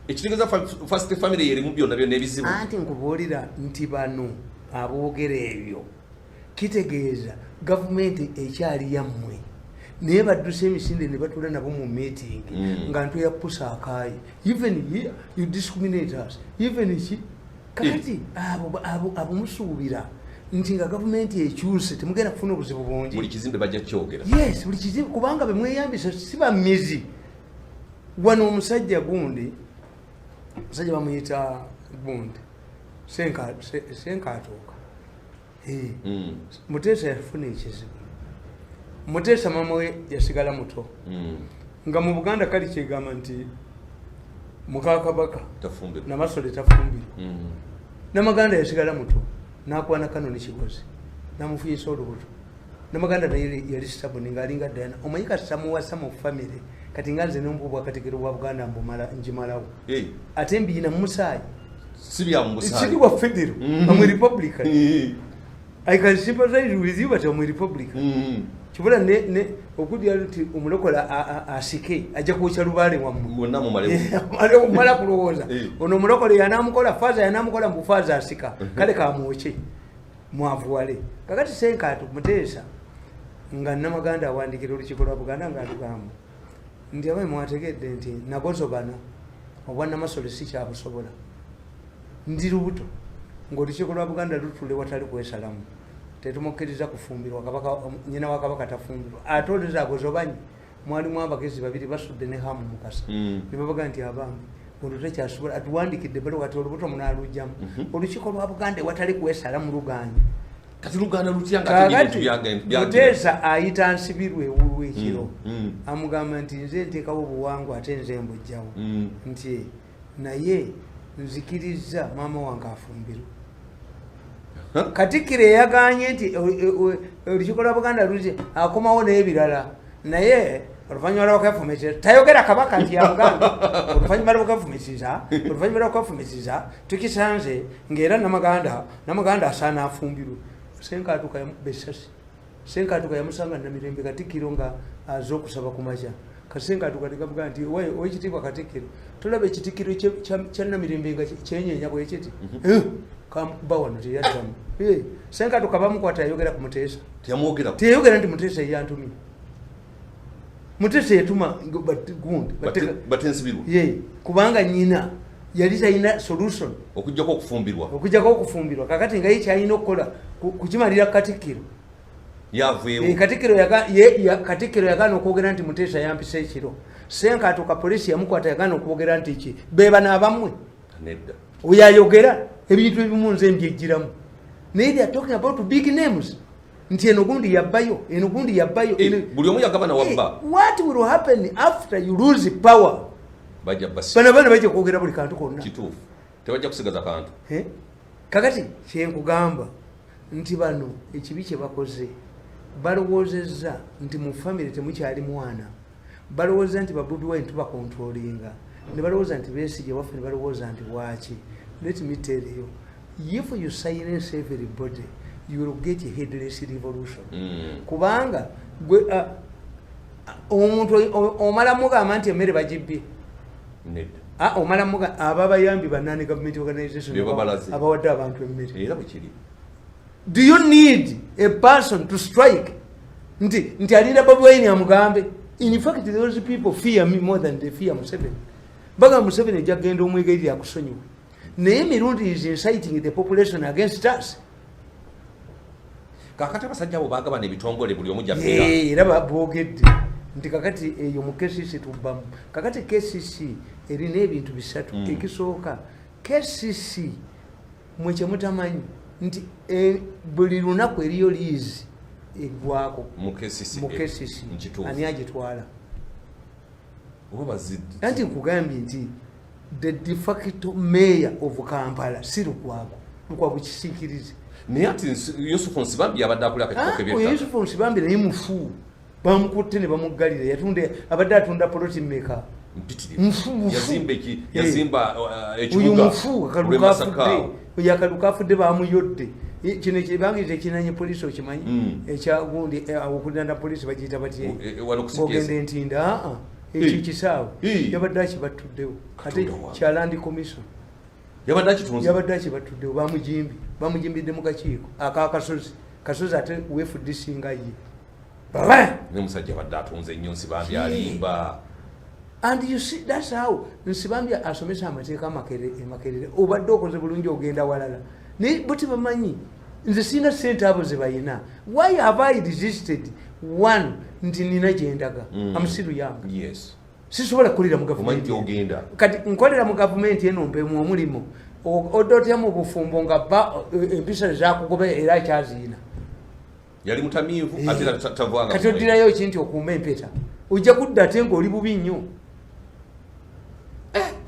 Ekitegeeza first family erimu byonna byonna ebizibu. Anti nkubuulira nti bano aboogera ebyo kitegeeza gavumenti ekyali yammwe, naye badduse emisinde ne batuula nabo mu meeting, nga ntwe yapusa akaayi, even here you discriminate us, even ki. Kakati abo musuubira nti nga gavumenti ekyuse temugenda kufuna obuzibu bungi? Buli kizimbe bajja kyogera. Yes, buli kizibu, kubanga bemweyambisa si bamizi. Wano omusajja gundi, omusajja bamuyita gundi Senkatuuka. Muteesa yafuna ekizibu. Muteesa mama we yasigala muto, nga mu Buganda kali kyegamba nti mukakabaka Tafumbirwa. Namasole tafumbirwa. Namaganda yasigala muto nakwana Kanoni Kigozi, namufunyisa olubuto. Namaganda naye yali sabuni ngaalinga Diana. Omanyi kasitamuwasa mu famire, kati nga nze nombu bwakatikiro bwa Buganda mbumala njimalawo. Ate mbiyina mumusaayi. Si bya mu busaayi. Siri wa federal. I'm a republican. I can sympathize with you, but I'm a republican. Kibula ne Okudya nti omulokola asike ajja kwokya lubaale wammwe. Mwonna mumalewo. Mala kulowooza. Ono omulokole yanamukola, faaza yanamukola, mbu faaza asika. Kale kamwokye mwavuwale. Kakati Senkaatu Muteesa nga Namaganda awandikira olukiiko lwa Buganda ng'alugamba nti abaye mwategedde nti nagozobana obwannamasole si kyabusobola, ndi lubuto, ng'olukiiko lwa Buganda lutule watali kwesalamu, tetumukkiriza kufumbirwa kabaka, nyina wa kabaka tafumbirwa. Ate oleza agozobanye mwalimu abagezi babiri, Basudde ne Hamu Mukasa, ne babaga nti abange ono tekyasobola, atuwandikidde ebbaluwa kati olubuto munaalugyamu. Olukiiko lwa Buganda ewatali kwesalamu lugaanye. Kati luganda lutya nga ate Kakati ebintu byagira? Muteesa ayita Nsibirwa ewuwe ekiro, amugamba nti nze nteekawo obuwangwa ate nze mbujjawo, nti naye nzikirizza maama wange afumbirwe. Katikkiro eyaganye nti olukiiko lwa Buganda luze akomawo n'ebirala, naye oluvannyuma lwakwefumitiriza, tayogera kabaka nti yamugamba, oluvannyuma lwakwefumitiriza tukisanze ng'era Namaganda asaana afumbirwe. Senkatuka besasi Senkatuka yamusanga Namirembe, katikkiro nga aze okusaba ku makya. Kasenkatuka nekavuga nti owekitiibwa katikkiro, tolaba ekitikkiro kya Namirembe nga kyenyenya bwekiti? Kamukuba wano teyaddamu. Senkatuka bamukwata yayogera ku Muteesa? Teyamwogerako. Teyayogera nti Muteesa yeyantumye. Muteesa yatuma gundi. Batensibirwa. Ye kubanga nyina yali talina solution okujjako okufumbirwa. Okujjako okufumbirwa. Kakati nga ye kyalina okukola kukimalira katikkiro. Yaveewo. Katikkiro yagaana okwogera nti Muteesa yampisa ekiro. Senkatuka poliisi yamukwata yagaana okwogera nti ki bebano abammwe. Nedda. Oyo ayogera ebintu ebimu nze mbyejjiramu, naye they are talking about big names nti eno gundi yabbayo, eno gundi yabbayo. Buli omu yagabana wabba. What will happen after you lose power? Bajja basi. Bano baana bajja kwogera buli kantu konna. Kituufu, tebajja kusigaza kantu. Eh? Kakati kyenkugamba nti bano ekibi kye bakoze, balowoozezza nti mu famire temukyali mwana, balowooza nti baBobi Wine tubakontrolinga, ne balowooza nti Besigye waffe, ne balowooza nti bwaki. Let me tell you, if you silence everybody, you will get a headless revolution. Kubanga gwe omuntu omala mugamba nti emmere bagibbye. Nedda. Omala muga ababayambi banani government organization Be babalaze. abawadde abantu emmere. Era bwekiri. Do you need a person to strike nti alinda Bobi Wine amugambe? In fact, those people fear me more than they fear Museveni. Bagamba Museveni ejja kugenda omwegayirira akusonyiwe, naye Mirundi is inciting the population against us. Kakati abasajja abo bagabana ebitongole, buli omu gyabbeera. Era boogedde nti kakati eyo mu KCC tubbamu. Kakati KCC erina ebintu bisatu. Ekisooka, KCC mwe kyemutamanyi nti buli lunaku eriyo liizi eggwako. Mu KCC. Mu KCC. Nkituufu. Ani agitwala? Oba Anti nkugambye nti the de facto mayor of Kampala si Lukwago. Lukwago kisiikirize. Naye ati Yusufu Nsibambi yabadde akulira akakiiko Oyo k'ebyettaka. Yusufu Nsibambi naye mufu, bamukutte ne bamuggalira. Yatunda, abadde atunda poloti mmeka? Mpitirivu. Mufu, mufu. Yazimba yazimba Oyo ekibuga mufu, akalu olw'e Masaka. kafudde. Oyo akalu kafudde, bamuyodde. Kino ekibangiriza ekinanye poliisi okimanyi? Ekyagundi okulirana poliisi bagiyita batye? Wano ku CPS. Ng'ogenda Entinda, aa, ekyo ekisaawe yabadde akibattuddewo ate Katonda wange. kya Land Commission. Yabadde akitunze. Yabadde akibattuddewo, bamujimbi, bamujimbidde mu kakiiko akakasozi kasozi, ate wefudde singa ye. Baba! Ne musajja abadde atunze nnyo, Nsibambi alimba. And you see, that's how Nsibambi asomesa amateeka Makerere. Obadde okoze bulungi, ogenda walala, naye bo tebamanyi nze sirina sente abo ze bayina. Why have I resisted? One, nti nina gyendaga. Amusiru yange. Sisobola kukolera mu Omanyi gavumenti. gyogenda. Kati nkolera mu gavumenti eno mpemu omulimu. Odde otya mu bufumbo nga ba empisa zakugoba era akyaziina? Yali mutamiivu ate era tavanga. Kati oddirayo ki nti okuuma empeta ojja kudda ate ngaoli bubi nnyo?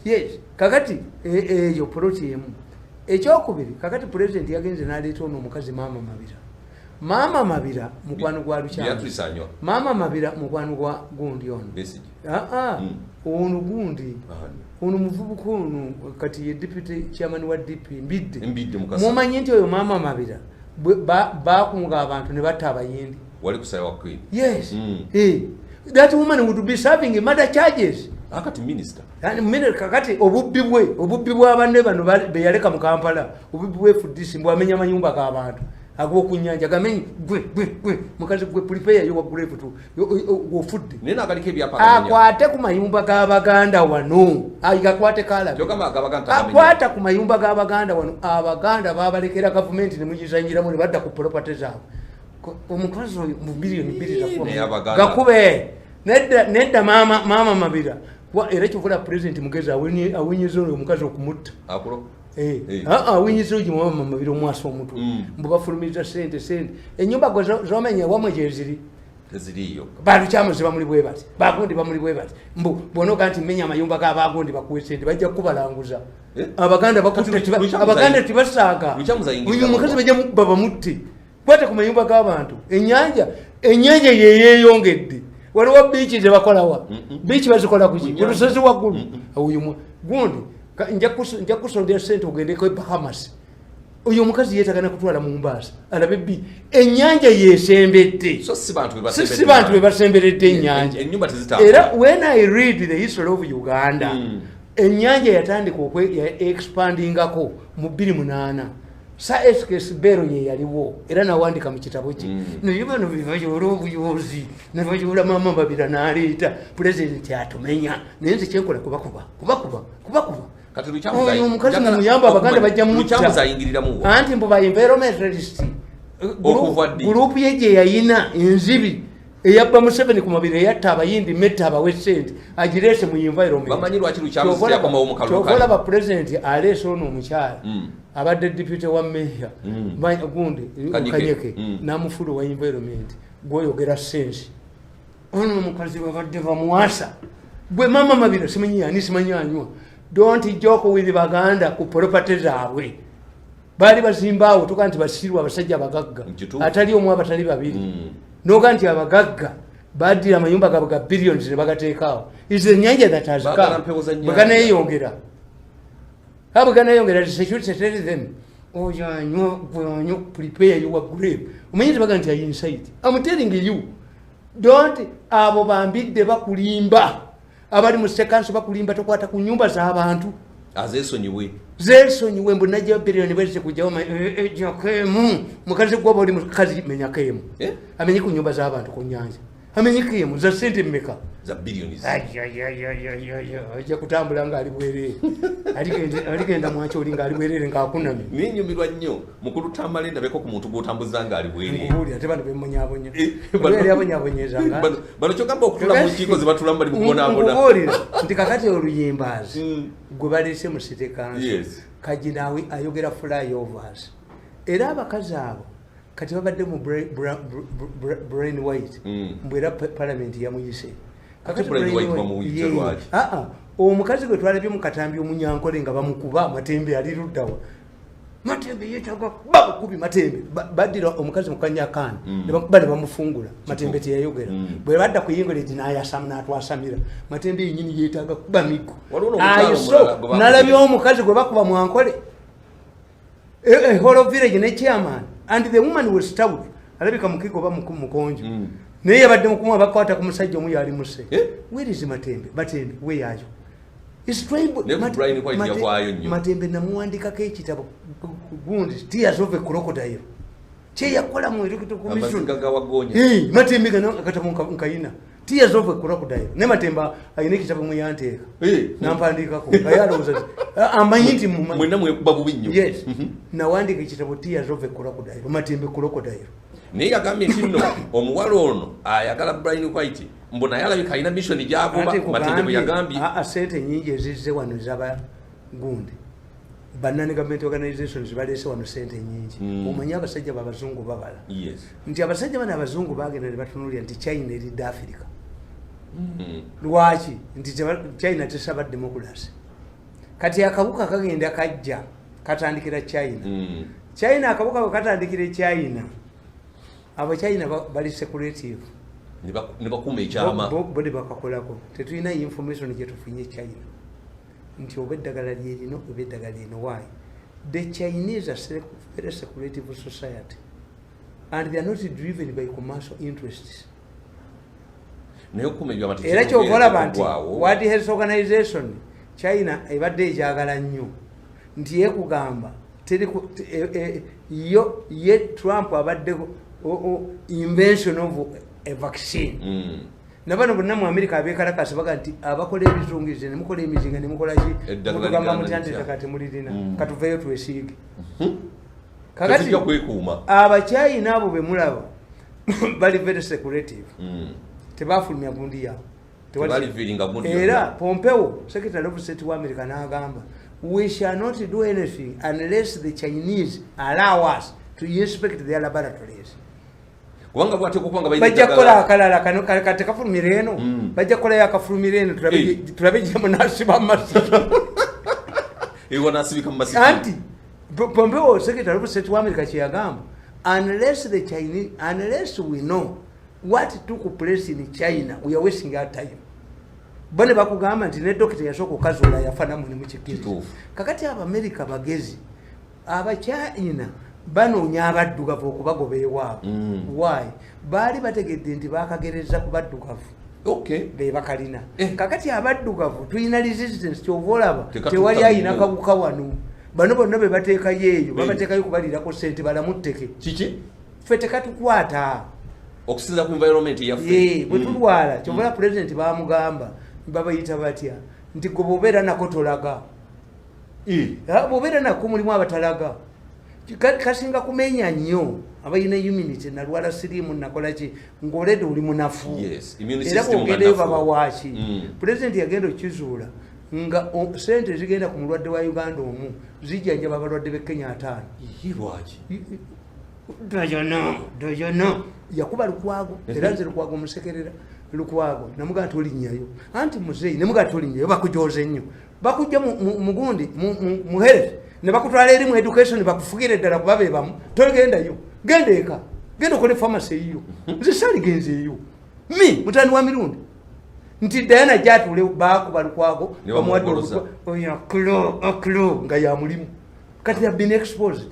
Yes. Kakati eyo poloti emu. Ekyokubiri, kakati pulezidenti yagenze n'aleeta ono omukazi Maama Mabira. Maama Mabira mukwano gwa Lukyama. Beatrice Anywa. Maama Mabira mukwano gwa gundi ono. Besigye. Aa, ono gundi. Ani? Ono muvubuka ono kati ye deputy chairman wa DP, Mbidde. Mbidde Mukasa. Mumanyi nti oyo Maama Mabira bakunga abantu ne batta Abayindi. Wali kusaba queen. Yes. Eh. That woman would be serving murder charges. Akati minister. Yani mine kakati obubbi bwe, obubbi bwa banne bano be yaleka mu Kampala, obubbi bwe FDC mbw amenya amayumba g'abantu ag'oku nnyanja, gamenye. Gwe gwe gwe mukazi gwe, prepare your grave to ofudde. Naye nagaliko ebyapa agamenya. Akwate ku mayumba g'Abaganda wano, gakwate kalabe. Kyogamba agabaganda tagamenya. Akwata ku mayumba g'Abaganda wano. Abaganda babalekera gavumenti ne mugizanyiramu ne badda ku property zaabwe. Omukazi oyo mu 2 billion zakuba. Naye Abaganda- Gakube nedda nedda, maama maama Mabira. Era kyovula President mugezi, awinyiza oyo omukazi okumutta. Akulo. Eh, Eh. ah, ah, awinyiza oyo maama Mabira omwasa omutwe. Mbu bafulumiza sente sente, enyumba gwe zomenya wamwe gyeziri. Teziriiyo. Balukyamuzi bamuli bwe bati, bagundi bamuli bwe bati, mbu bonoga nti menya amayumba g'abagundi bakuwe sente, bajja kubalanguza. Eh? Abaganda bakutte. Kati Abaganda tibasaaga. Lukyamuzi ayingirira Oyo omukazi mu- bajja mukuba bamutte. Kwata ku mayumba g'abantu. Enyanja, enyanja yeyeyongedde. Waliwo beach zebakolawa? Beach bazikola kuki? Ku nyanja. Ku lusozi waggulu. Oyo gundi nja kusondera sente ogendeko e Bahamas. Oyo omukazi yeetagana kutwala mu Mbaasa alabe bi enyanja yesembedde. So si bantu be Si basemberedde. si bantu be basemberedde ennyanja. Ennyumba tezitambula. Era when I read the history of Uganda, ennyanja yatandika expandingako mu 28. Sir SK Bell ye yaliwo era nawandika mu kitabo kye. Naye bano bebayola obuyozi nebayola maama Babira n'aleeta Pulezidenti atumenya, naye nze kyenkola kubakuba kubakuba kubakuba. Kati Lukyamuzi Oyo omukazi njagala mumuyamba, Abaganda bajja mutta. Lukyamuzi ayingiriramu wa? Anti mbu ba environmentalist. Okuva ddi? Gurupu ye gye yayina enzibi eyabba Museveni ku mabiri, eyatta Abayindi, metta abawe sente, agireese mu environment. Bamanyi lwaki Lukyamuzi yakomawo mu kalulu Kyova kale. olaba Pulezidenti aleese ono omukyala abadde deputy wa meya gundi. Kanyike. Kanyeke. Namufuula wa environment. Gwoyogera sense, ono omukazi babadde bamuwasa. Gwe mama Mabira, simanyi yani, simanyi anywa. Don't joke with Baganda ku property zaabwe. Baali bazimbaawo tuga nti basirwa abasajja abagagga. Kituufu. Atali omu, abatali babiri. Noga nti abagagga baddira amayumba gaabwe ga billions ne bagateekaawo. Is enyanja that has Baagala come. mpewo za nnyanja. Bweganeyongera, bweganeyongera, the security tell them, oyo anywa, gwe anywa, prepare your grave. Omanyi tebaga nti ayi inside. I'm telling you, don't. Abo bambidde bakulimba, abali mu sekanso bakulimba. Tokwata ku nyumba z'abantu. Azeesonyiwe. Zesonyiwe mbu najja biliyoni bwezi kujjawo jakemu. Mukazi gwaba oli mukazi, menyako emu. Eh? Amenye ku nyumba z'abantu ku nyanja, amenyeko emu za sente mmeka? Za billions. Ayayayayaya, ajja kutambula ngaali bwerere. Aligenda mwaki oli ngaali bwerere ngaakunamye. Ninyumirwa nnyo mukulu Tamale, ndabeko ku muntu gw'otambuza ng'ali bwereere. Nkubuulira, ate bano bemunyabonya. Eh, yali abonyabonyezanga. Bano kyogamba okutula mu nkiiko ze batulamu bali mu kubonaabona. Nkubuulira nti kakati oluyimbazi gwe baleese mu city council, Kaginawe ayogera flyovers. Era abakazi abo kati babadde mu Brain White. Mbw era parliament yamuyise. Ate Brian White bamuyise lwaki? Aa, omukazi gwe twalabye mu katambi omunyankole nga bamukuba Matembe ali luddawa? Matembe yetaga babukubi. Matembe baddira omukazi mukanyakaana ne bamukuba ne bamufungula. Matembe teyayogera. Bwe badda ku Ingrid n'ayasama n'atwasamira. Matembe yenyini yeetaaga kuba miggo. Waliwo n'omukyala Ayo, so omulala gwe bakuba. nalabye omukazi gwe bakuba mwankole, whole village ne chairman, and the woman was stout, alabika mukigo oba mukonjo. Naye yabadde mukumu abakwata ku musajja omu yali muse. Eh? Where is Matembe? Matembe weyayo Is tribal. Ne Brian White yavaayo nnyo. Matembe namuwandikako ekitabo gundi, Tears of a Crocodile, kyeyakola mu electoral commission. Amaziga ga wagonya. Eh, Matembe gano akatabo nkayina, Tears of a Crocodile. Ne Matembe ayina ekitabo muyanteeka. Eh. Nampandiikako nga yalowooza amanyi nti mumanyi. Mwenna mwekuba bubi nnyo. Yes, nawandika ekitabo Tears of a Crocodile, Matembe crocodile. Naye yagambye nti nno omuwala ono ayagala Brian White, mbu naye alabika alina mission gy'agoba. Ate Matembe bwe nkugambye, yagambye. aa, sente nyingi ezizze wano zaba gundi, banani government organizations baleese wano sente nyingi. Omanyi abasajja babazungu babala nti abasajja bano abazungu bagenda ne batunulira nti China eridde Africa. Lwaki? Nti China tesaba democracy. Kati akawuka kagenda kajja katandikira China. China, akawuka bwe katandikira e China, Abachina bali secretive. Ne bakuuma ekyama. Bo ne bakakolako. Tetulina information gyetufunye China nti oba eddagala lyerino oba eddagala lino. Why? The Chinese are very secretive society. And they are not driven by commercial interests. Naye okukuma ebyama Era kyova olaba nti tekiggwawo. World Health Organization, China ebadde ekyagala nnyo nti yekugamba teri yo ye Trump abadde invention of a vaccine. Nabano bonna mu America abekalakasi baga nti abakola ebizungizi nemukola emizinga nemukola ki, Eddagala mutugamba liganda mutya nti litya? Ettaka temulirina, katuveeyo twesiige. Kakati Tetujja kwekuuma. Abachina abo bemulaba bali very secretive. Tebafulumya gundi yaabwe. Tebaliviiringa gundi Era yonna. Pompeo, Secretary of State wa America, n'agamba, "We shall not do anything unless the Chinese allow us to inspect their laboratories." Kubanga bwateekwa okuba nga balina Bajja eddagala. kukola akalala kano katekafulumira eno. Bajja kukolayo akafulumira eno, tulabe gye munasiba masiki. Ewa nasibika mu masiki. Anti Pompeo, Secretary of State wa America, kyeyagamba, unless the Chinese, unless we know what took place in China, we are wasting our time. Bo ne bakugamba nti ne dokita yasooka okazuula yafa, nammwe ne mukikkiriza. Kituufu. Kakati Abamerika bagezi, Abachina banoonya abaddugavu okubagoba ewaabwe. Why? Baali bategedde nti bakagereza ku baddugavu. Be bakalina. Kakati abaddugavu tulina resistance, kyova olaba Tekatuuka tewali ayina nnyo. kawuka wano. Bano bonna be bateekayo eyo, babateekayo kubalirako sente balamutteke. Kiki? Ffe tekatukwata. Okusinza ku environment yaffe. Bwe tulwala, kyova olaba Pulezidenti bamugamba, babayita batya, nti gwe bw'obeera nako tolaga. Ah, bw'obeera nako mulimu abatalaga. Kasinga kumenya nnyo abalina immunity. Nalwala siriimu, nakolaki, ng'oledi oli munafu. Yes, immune Era system nga bw'ogendayo nafu. babawaaki. Pulezidenti yagenda okukizuula nga sente zigenda ku mulwadde wa Uganda omu zijjanjaba abalwadde b'e Kenya 50. Ye lwaki? Doyono doyono yakuba Lukwago. Era nze Lukwago musekerera. Lukwago namugaa tolinnyayo, anti muzeeyi nemugaa tolinnyayo, bakujoze nnyo, bakujja mugundi mu health ne bakutwala eri mu education, bakufugira eddala kuba be bamu. Togendayo, genda eka, genda okole pharmacy eyiyo. Nze saaligenzeeyo mi mutani wa mirundi nti Diana jatule bakuba Lukwago. Ne Bamuwadde bamugoloza. obutwa oyo aklo aklo nga ya mulimu. Kati have been exposed.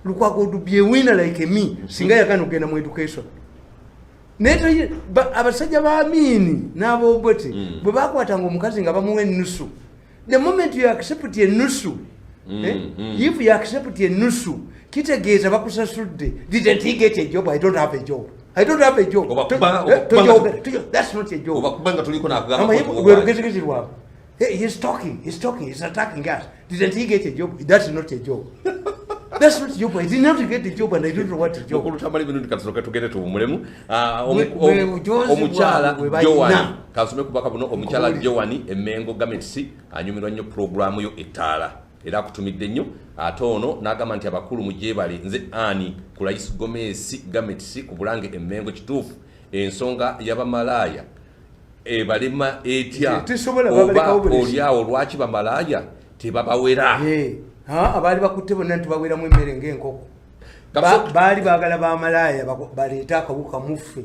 Lukwago would be a winner like me singa yagana okugenda mu education. Naye abasajja ba Amini n'Abobote bwe bakwatanga omukazi nga bamuwa ennusu, the moment you accept ennusu, if you accept ennusu, kitegeeza bakusasudde. Didn't he get a job? I don't have a job, I don't have a job. That's not a job. Oba kubanga tuliko nakugamba Amanyi ko lwe lugezigezi lwabwe. Hey, he's talking, he's talking, he's attacking us. Didn't he get a job? That's not a job. That's not a job. I did not get a job and I don't know what a job. Mukulu Tamale Mirundi, katusooke tugende tuwummulemu. Ah, Bwe bujozi omukyala bwabwe bwe balina. Joan, kansome kubaka buno. Omukyala Nkubuulire. Joan Emengo Gamets anyumirwa nnyo pulogulaamu yo Ettaala era akutumidde nnyo. Ate ono n'agamba nti abakulu mugyebale, nze ani ku Rais Gomesi Gamets ku Bulange Emmengo. Kituufu, ensonga y'abamalaaya ebalema etya? Tesobola, Oba babalekawo bulesi. oliawo lwaki bamalaaya tebabawera? Eh, ha, abaali bakutte bonna ntibaweramu emmere ng'enkoko. Baali baagala bamalaaya baleete akawuka muffe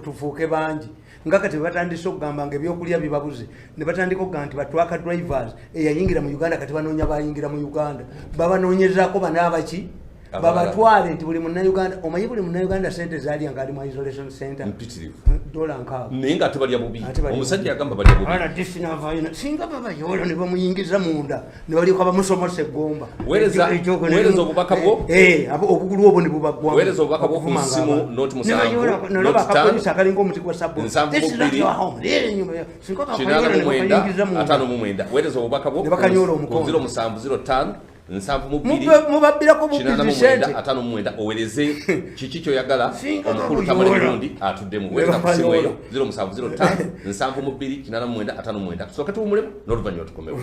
tufuuke bangi. Nga kati batandise okugamba nga ebyokulya bibabuze, ne batandika okugamba nti ba truck drivers eyayingira mu Uganda, kati banoonya bayingira mu Uganda, babanoonyezaako banaabaki. Abalala. Babatwale nti buli Munnauganda, omanyi buli Munnauganda sente zalya nga ali mu isolation center Mpitirivu. $60. Naye nga ate balya bubi. Ate balya Omusajja bubi. yagamba balya bubi. Ala disinavayo singa babayoola ne bamuyingiza munda ne balyoka bamusomosa eggomba. Weereza obubaka bwo. Eh, obugulu obwo ne bubaggwamu. Weereza obubaka bwo ku Okuvumanga ssimu abantu. noti Ne 7, nalaba noti 5, akapoliisi akalinga omuti gwa sabbuuni. 72, This is not your home. Leero ennyumba singa bakayoola ne 89 bakayingiza munda. 59. Weereza obubaka bwo Ne bakanyoola ku omukono. 0705 72 Mubabbirako bubbizi 89 sente. 59. Owereze kiki kyoyagala Singa omukulu babuyoola. Tamale Mirundi atuddemu. Weereza ku ssimu eyo Ne 0705 72 89 59. Tusooke tuwumulemu n'oluvannyuma tukomewo.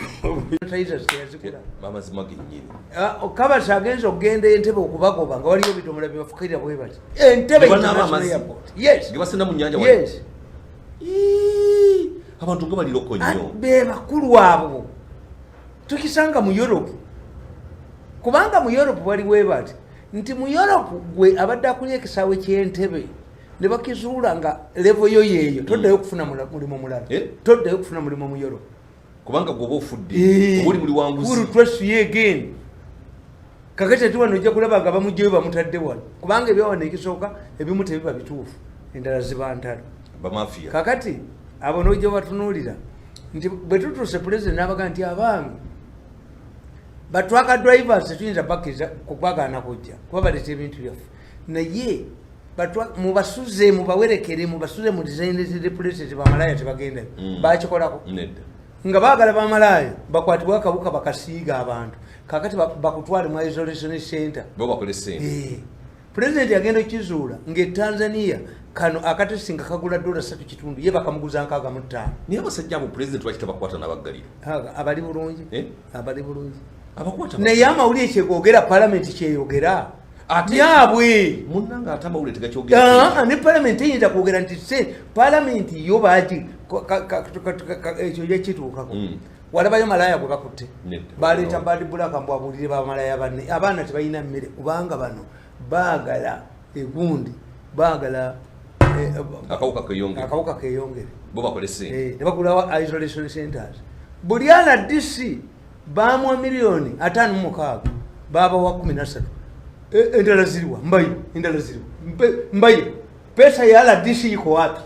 Sanitizers teyazigula. Amazima gennyini. Ah, Kabasa agenza okugenda Entebe okubagoba nga waliyo ebidomola byebafukirira bwe bati. Entebe Ne banaaba International amazzi. Airport. Yes. Ge basenda mu nnyanja wali. Yes. Ii, abantu nga baliroko nnyo. Be bakulu abo tukisanga mu Europe, kubanga mu Europe waliwo bati nti mu Europe gwe abadde akulya ekisaawe ky'Entebe ne bakizuula nga level yo yeeyo, toddayo okufuna mulimu mulala. Eh? Toddayo okufuna mulimu mu Europe. Kubanga gwoba ofudde Eh, oba oli muli wanguzi. will trust you again. Kakati ate wano ojja kulaba nga bamugjeyo, bamutadde wano, kubanga ebyawano ekisooka ebimu tebiba bituufu, endala ziba ntalo. Bamafiya. Kakati abo nojja batunuulira nti bwe tutuuse, pulezidenti n'abaga nti, "Abange ba truck drivers, tetuyinza bakkiriza kubagaana kujja kuba baleeta ebintu byaffe, naye mubasuze, mubawerekere, mubasuze mu designated places, bamalaya tebagendayo." Bakikolako. Nedda. Nga baagala bamalaaya bakwatibwe akawuka bakasiiga abantu. Kakati bakutwale mu isolation center. Bo bakole sente. Pulezidenti agenda okizuula nga etanzania kano akatesi nga kagula $3.5, ye bakamuguza 65. Naye abasajja abo, pulezidenti lwaki tabakwata n'abaggalira? Abali bulungi. Eh? Abali bulungi. Abakwata. Naye amawulire kyegogera, palamenti kyeyogera Ate- byabwe. Munnanga, ate amawulire tegakyogera. Ah, ne palamenti eyinza kwogera nti se palamenti yo bagi ekyo yakituukako. Walabayo malaya gwe bakutte? Nedda. Baleeta bad black mbu abuulire bamalaya banne, abaana tebalina mmere, kubanga bano baagala egundi, baagala Akawuka keyongere. Akawuka keyongere. Bo bakole sente. Ne bagulawo isolation centers. Buli RDC bamuwa miliyoni 56, babawa 13. Endala ziriwa? Mbayo, endala ziriwa? Mbayo pesa ya RDC iko wapi?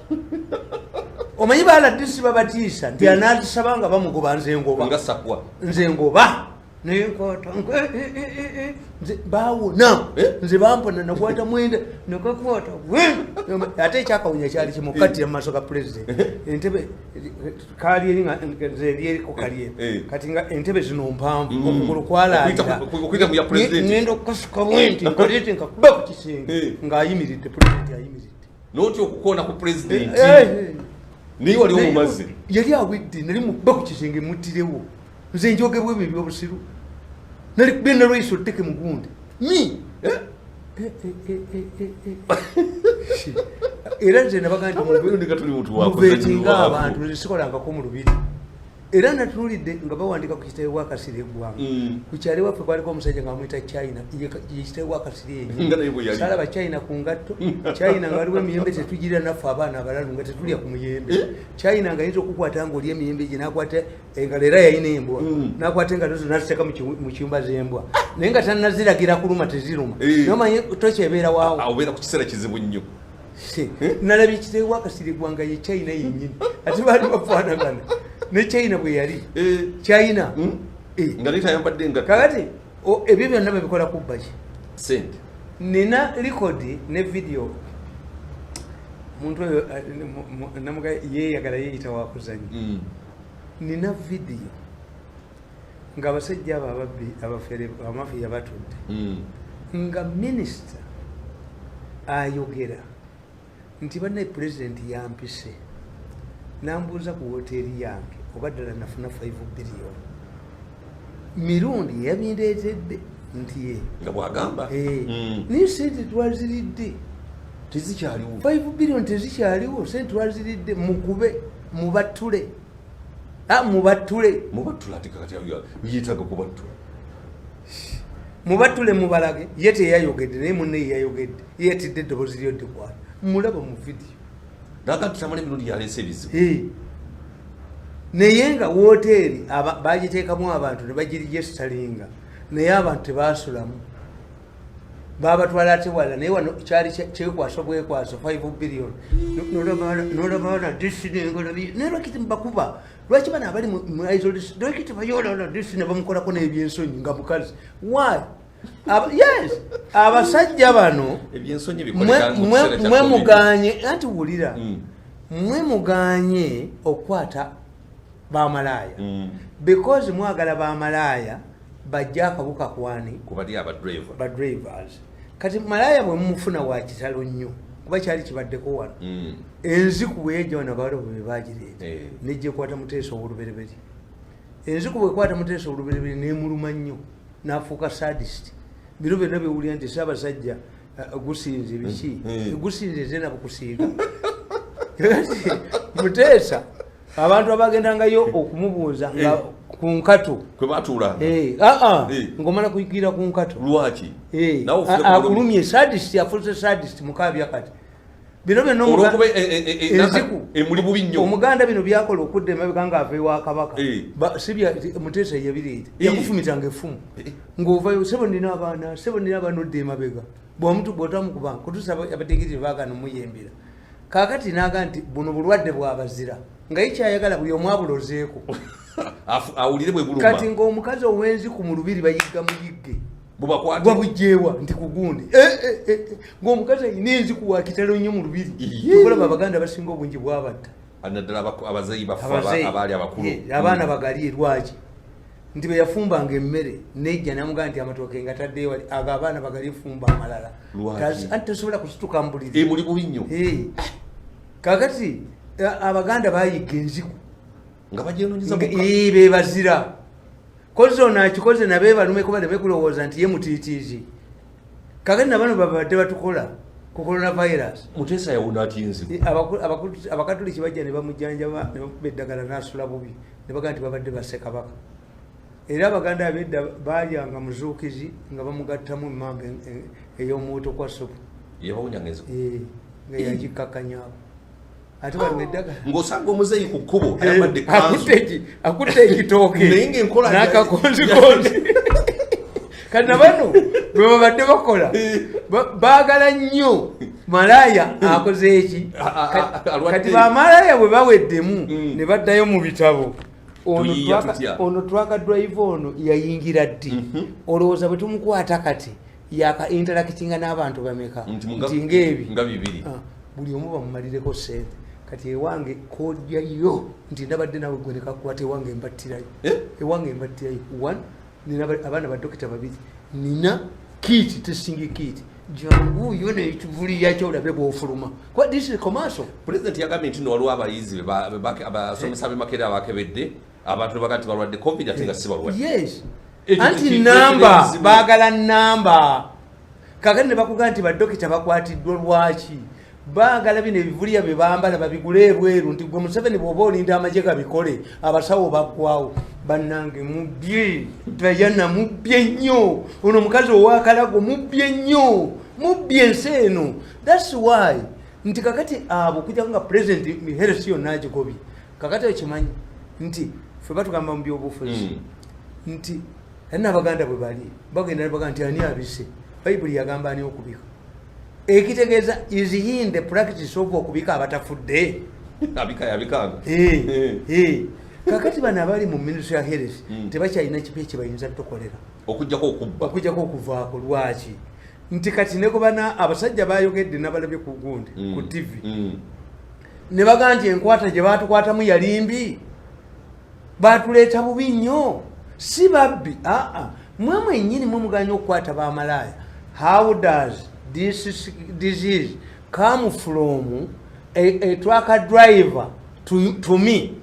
Omanyi ba RDC babatiisa nti anatusaba nga bamugoba, nze ngoba. Nga sakwa. Nze ngoba nenkwata, nze bawona. Eh? Nze bampona, nakwata mwenda nakakwata ate ekyakawunya kyali kimukatira mu maaso ga pulezidenti. Entebe kali eri nga nze eri eriko kali eri. Kati nga entebe zino mpanvu, okugulu kwalalira. Okuyita ku ya pulezidenti. Ngenda okukasuka bwenti, nkoleti nkakuba ku kisenge ng'ayimiridde, pulezidenti ayimiridde. Noti okukoona ku pulezidenti? Eh. Naye wali omumazzi. Yali awedde, nali mukuba ku kisenge muttirewo. Nze njogebwa ebyo ebyobusiru, nali kubye nalwaiso tteke mugundi mi. Eh? Era nze nabaga nti Mirundi nga tuli muntu wa muvetinga kuzannyibwako. abantu, nze sikolangako mu lubiri. Era natunulidde nga bawandika ku kitabe bwakasiri eggwanga. Ku kyalo waffe kwaliko omusajja nga bamuyita China, ye kitabe bwakasiri. Nga naye bwe yali. Salaba China ku ngatto, China nga waliwo emiyembe tetugirira naffe abaana abalalu nga tetulya ku muyembe. China nga ayinza okukwata nga oli emiyembe gye, nakwata engalo, era yalina embwa. Nakwata engalo zo naziteeka mu kiyumba z'embwa, naye nga tanaziragira kuluma, teziruma. Eh. Nomanyi tokyebeera waawo. Ah, obeera ku kiseera kizibu nnyo. Nalabye kitewe wakasiri gwanga ye China yennyini, ate baali bafaanagana ne China bwe yali. China. Nga naye tayambadde engatto. Kakati ebyo byonna babikola kubba ki? Sente. Nina record ne video. Muntu oyo namuga yeyagala yeyita wakuzanya. Nina video ng'abasajja abo ababbi, abafere, abamafiya batudde, nga minisita ayogera nti, "Bannaye, pulezidenti yampise nambuuza ku woteeri yange oba ddala nafuna 5 biliyoni." Mirundi yabindeetedde nti ye Nga bwagamba. Naye sente twaziridde. Tezikyaliwo. 5 biliyoni tezikyaliwo, sente twaziridde, mukube mubattule. Ah, mubattule. Mubattula ati kakati yeetaaga kubattula. Mubattule mubalage. Ye teyayogedde, naye munne yeyayogedde, ye yatidde eddoboozi lyo ddikwata mulaba mu vidiyo. Naga nti Tamala emirundi yaleese ebizibu. Naye nga woteeri bagiteekamu abantu ne bagiregisteringa, naye abantu tebasulamu, babatwala ate wala. Naye wano kyali kyekwaso bwekwaso 5 billion. Nolaba RDC nengalabi, naye lwaki temubakuba? Lwaki bano abali mu isolation, lwaki tebayola RDC ne bamukolako n'ebyensonyi nga mukazi? Why? Yes, abasajja bano Ebyensonyi bikoleka mu kiseera kya mwe COVID. muganye, anti wulira, mwe muganye okukwata bamalaaya because mwagala bamalaaya bajje akawuka kwani? Ku bali abadriver. Ba drivers. Kati malaaya bwe mumufuna wa kitalo nnyo, kuba kyali kibaddeko wano. Enziku bweyejja wano, abawala bwe bagireeta, nejja ekwata Muteesa owolubereberye. Enziku bwekwata Muteesa olubereberye nemuluma nnyo, nafuuka sadist. Biro byonna byewulira nti Saabasajja gusinze biki? Gusinze nze nabukusiiga. Kati Muteesa abantu abagendangayo okumubuuza nga ku nkato Kwe batuulanga. Aa, ng'omala kuyigira ku nkato. Lwaki? Nawe ofune ku bulumi. Akulumye sadist, afuuse sadist mukabya. Kati Bino byonna Olwokuba enziku. Emuli bubi nnyo. Omuganda bino byakola okudda emabega ng'ava ewa Kabaka. Eh. Sibya Muteesa yabireeta. Eh. Yakufumitanga effumu Eh. ng'ovayo, "Sebo, nina abaana, sebo, nina abaana," odda emabega bwomutu bwotamukubanga kutuusa abategiri baagaana omuyembera. Kaakati naga nti buno bulwadde bwabazira, nga ye kyayagala buli omu abulozeeko. Awulire bwe buluma. Kati ng'omukazi ow'enziku mu lubiri bayigga muyigge. Bubakwate. Gwabugjewa nti kugundi. Eh, eh, eh, eh. Ng'omukazi ayina enziku wa kitalo nnyo mu lubiri. Iye. Okulaba abaganda basinga obungi bwabatta. Naddala abazeeyi baffe Abazeeyi. abaali abakulu. Ye, abaana bagalye lwaki nti bwe yafumbanga emmere nejja namugaa nti amatooke nga taddeyo wali, ago abaana bagalye, fumba amalala. Lwaki? Anti tosobola kusituka mu buliri. Emuli bubi nnyo. Eh. Kakati abaganda bayigga enziku. Nga bagyenonyeza bokka. Ee, bebazira kozi ono akikoze nabe balumeko baleme kulowooza nti ye mutiitiizi. Kakati nabano babadde batukola ku coronavirus. Muteesa yawona atya enziku? Eh, abakatuliki bajja ne bamujjanjaba ne bamukuba eddagala n'asula bubi, ne bagaa nti babadde basse kabaka. Era abaganda abedda balyanga muzuukizi nga bamugattamu emmamba ey'omuwuto kwa supu. Yabawonyanga enziku? Eh, nga yagikakkanyaako ate bano eddagala. Ng'osanga omuzeeyi ku kkubo ayambadde kanzu. Akutte ekitooke Naye ng'enkola n'akakonzikonzi. Kati nabano bwe babadde bakola baagala nnyo malaaya akoze eki. Alwadde. Kati bamalaaya bwe baweddemu ne baddayo mu bitabo. Ono Tuyiiya tutya? Ono truck driver ono yayingira ddi? Olowooza bwe tumukwata kati yaka interactinga n'abantu bameka? Nti Nti ng'ebi nga bibiri. Ah, buli omu bamumalireko sente. Kati ewange kojjayo nti ndabadde nawe gwe nekakwata, ewange mbattirayo. Eh? Ewange mbattirayo. One, nina abaana badokita babiri, nina kit, testing kit, janguyo nekivuliya kyolabe bwofuluma, kuba this is commercial. Pulezidenti yagambye nti no waliwo abayizi abasomesa b'e Makerere abakebedde abantu ne bagaa nti balwadde COVID ate nga si balwadde. Yes. Ekyo Anti kireetera namba ebizibu. baagala namba. Kakati ne bakugaa nti badokita bakwatiddwa lwaki? Baagala bino ebivuliya bye bambala babigule ebweru, nti gwe Museveni bw'oba olinda amagye gabikole, abasawo baggwawo. Bannange, mubbye Dayana, mubbye nnyo. Ono omukazi owakalago mubbye nnyo, mubbye ensi eno. Thats why nti kakati abo okujjako nga president health yonna agigobye. Kakati okimanyi nti ffe batugamba mu byobufuzi nti ate n'abaganda bwe bali bagenda nebaga nti ani abise? Bayibuli yagamba ani okubika? Ekitegeeza is he in the practice of okubika abatafudde? Abika yabikanga. Eh, Eh. eh. Kakati bano abali mu ministry ya health tebakyalina kipi kyebayinza tukolera. Okujjako okubba. Okujjako okuvaako. Lwaki nti kati nekubana abasajja bayogedde nabalabye ku gundi ku TV ne bagaa nti enkwata gye batukwatamu yali mbi, batuleeta bubi nnyo, si babbi. Aa, mwe mwennyini mwe muganya okukwata bamalaaya. How does this disease come from a truck driver to me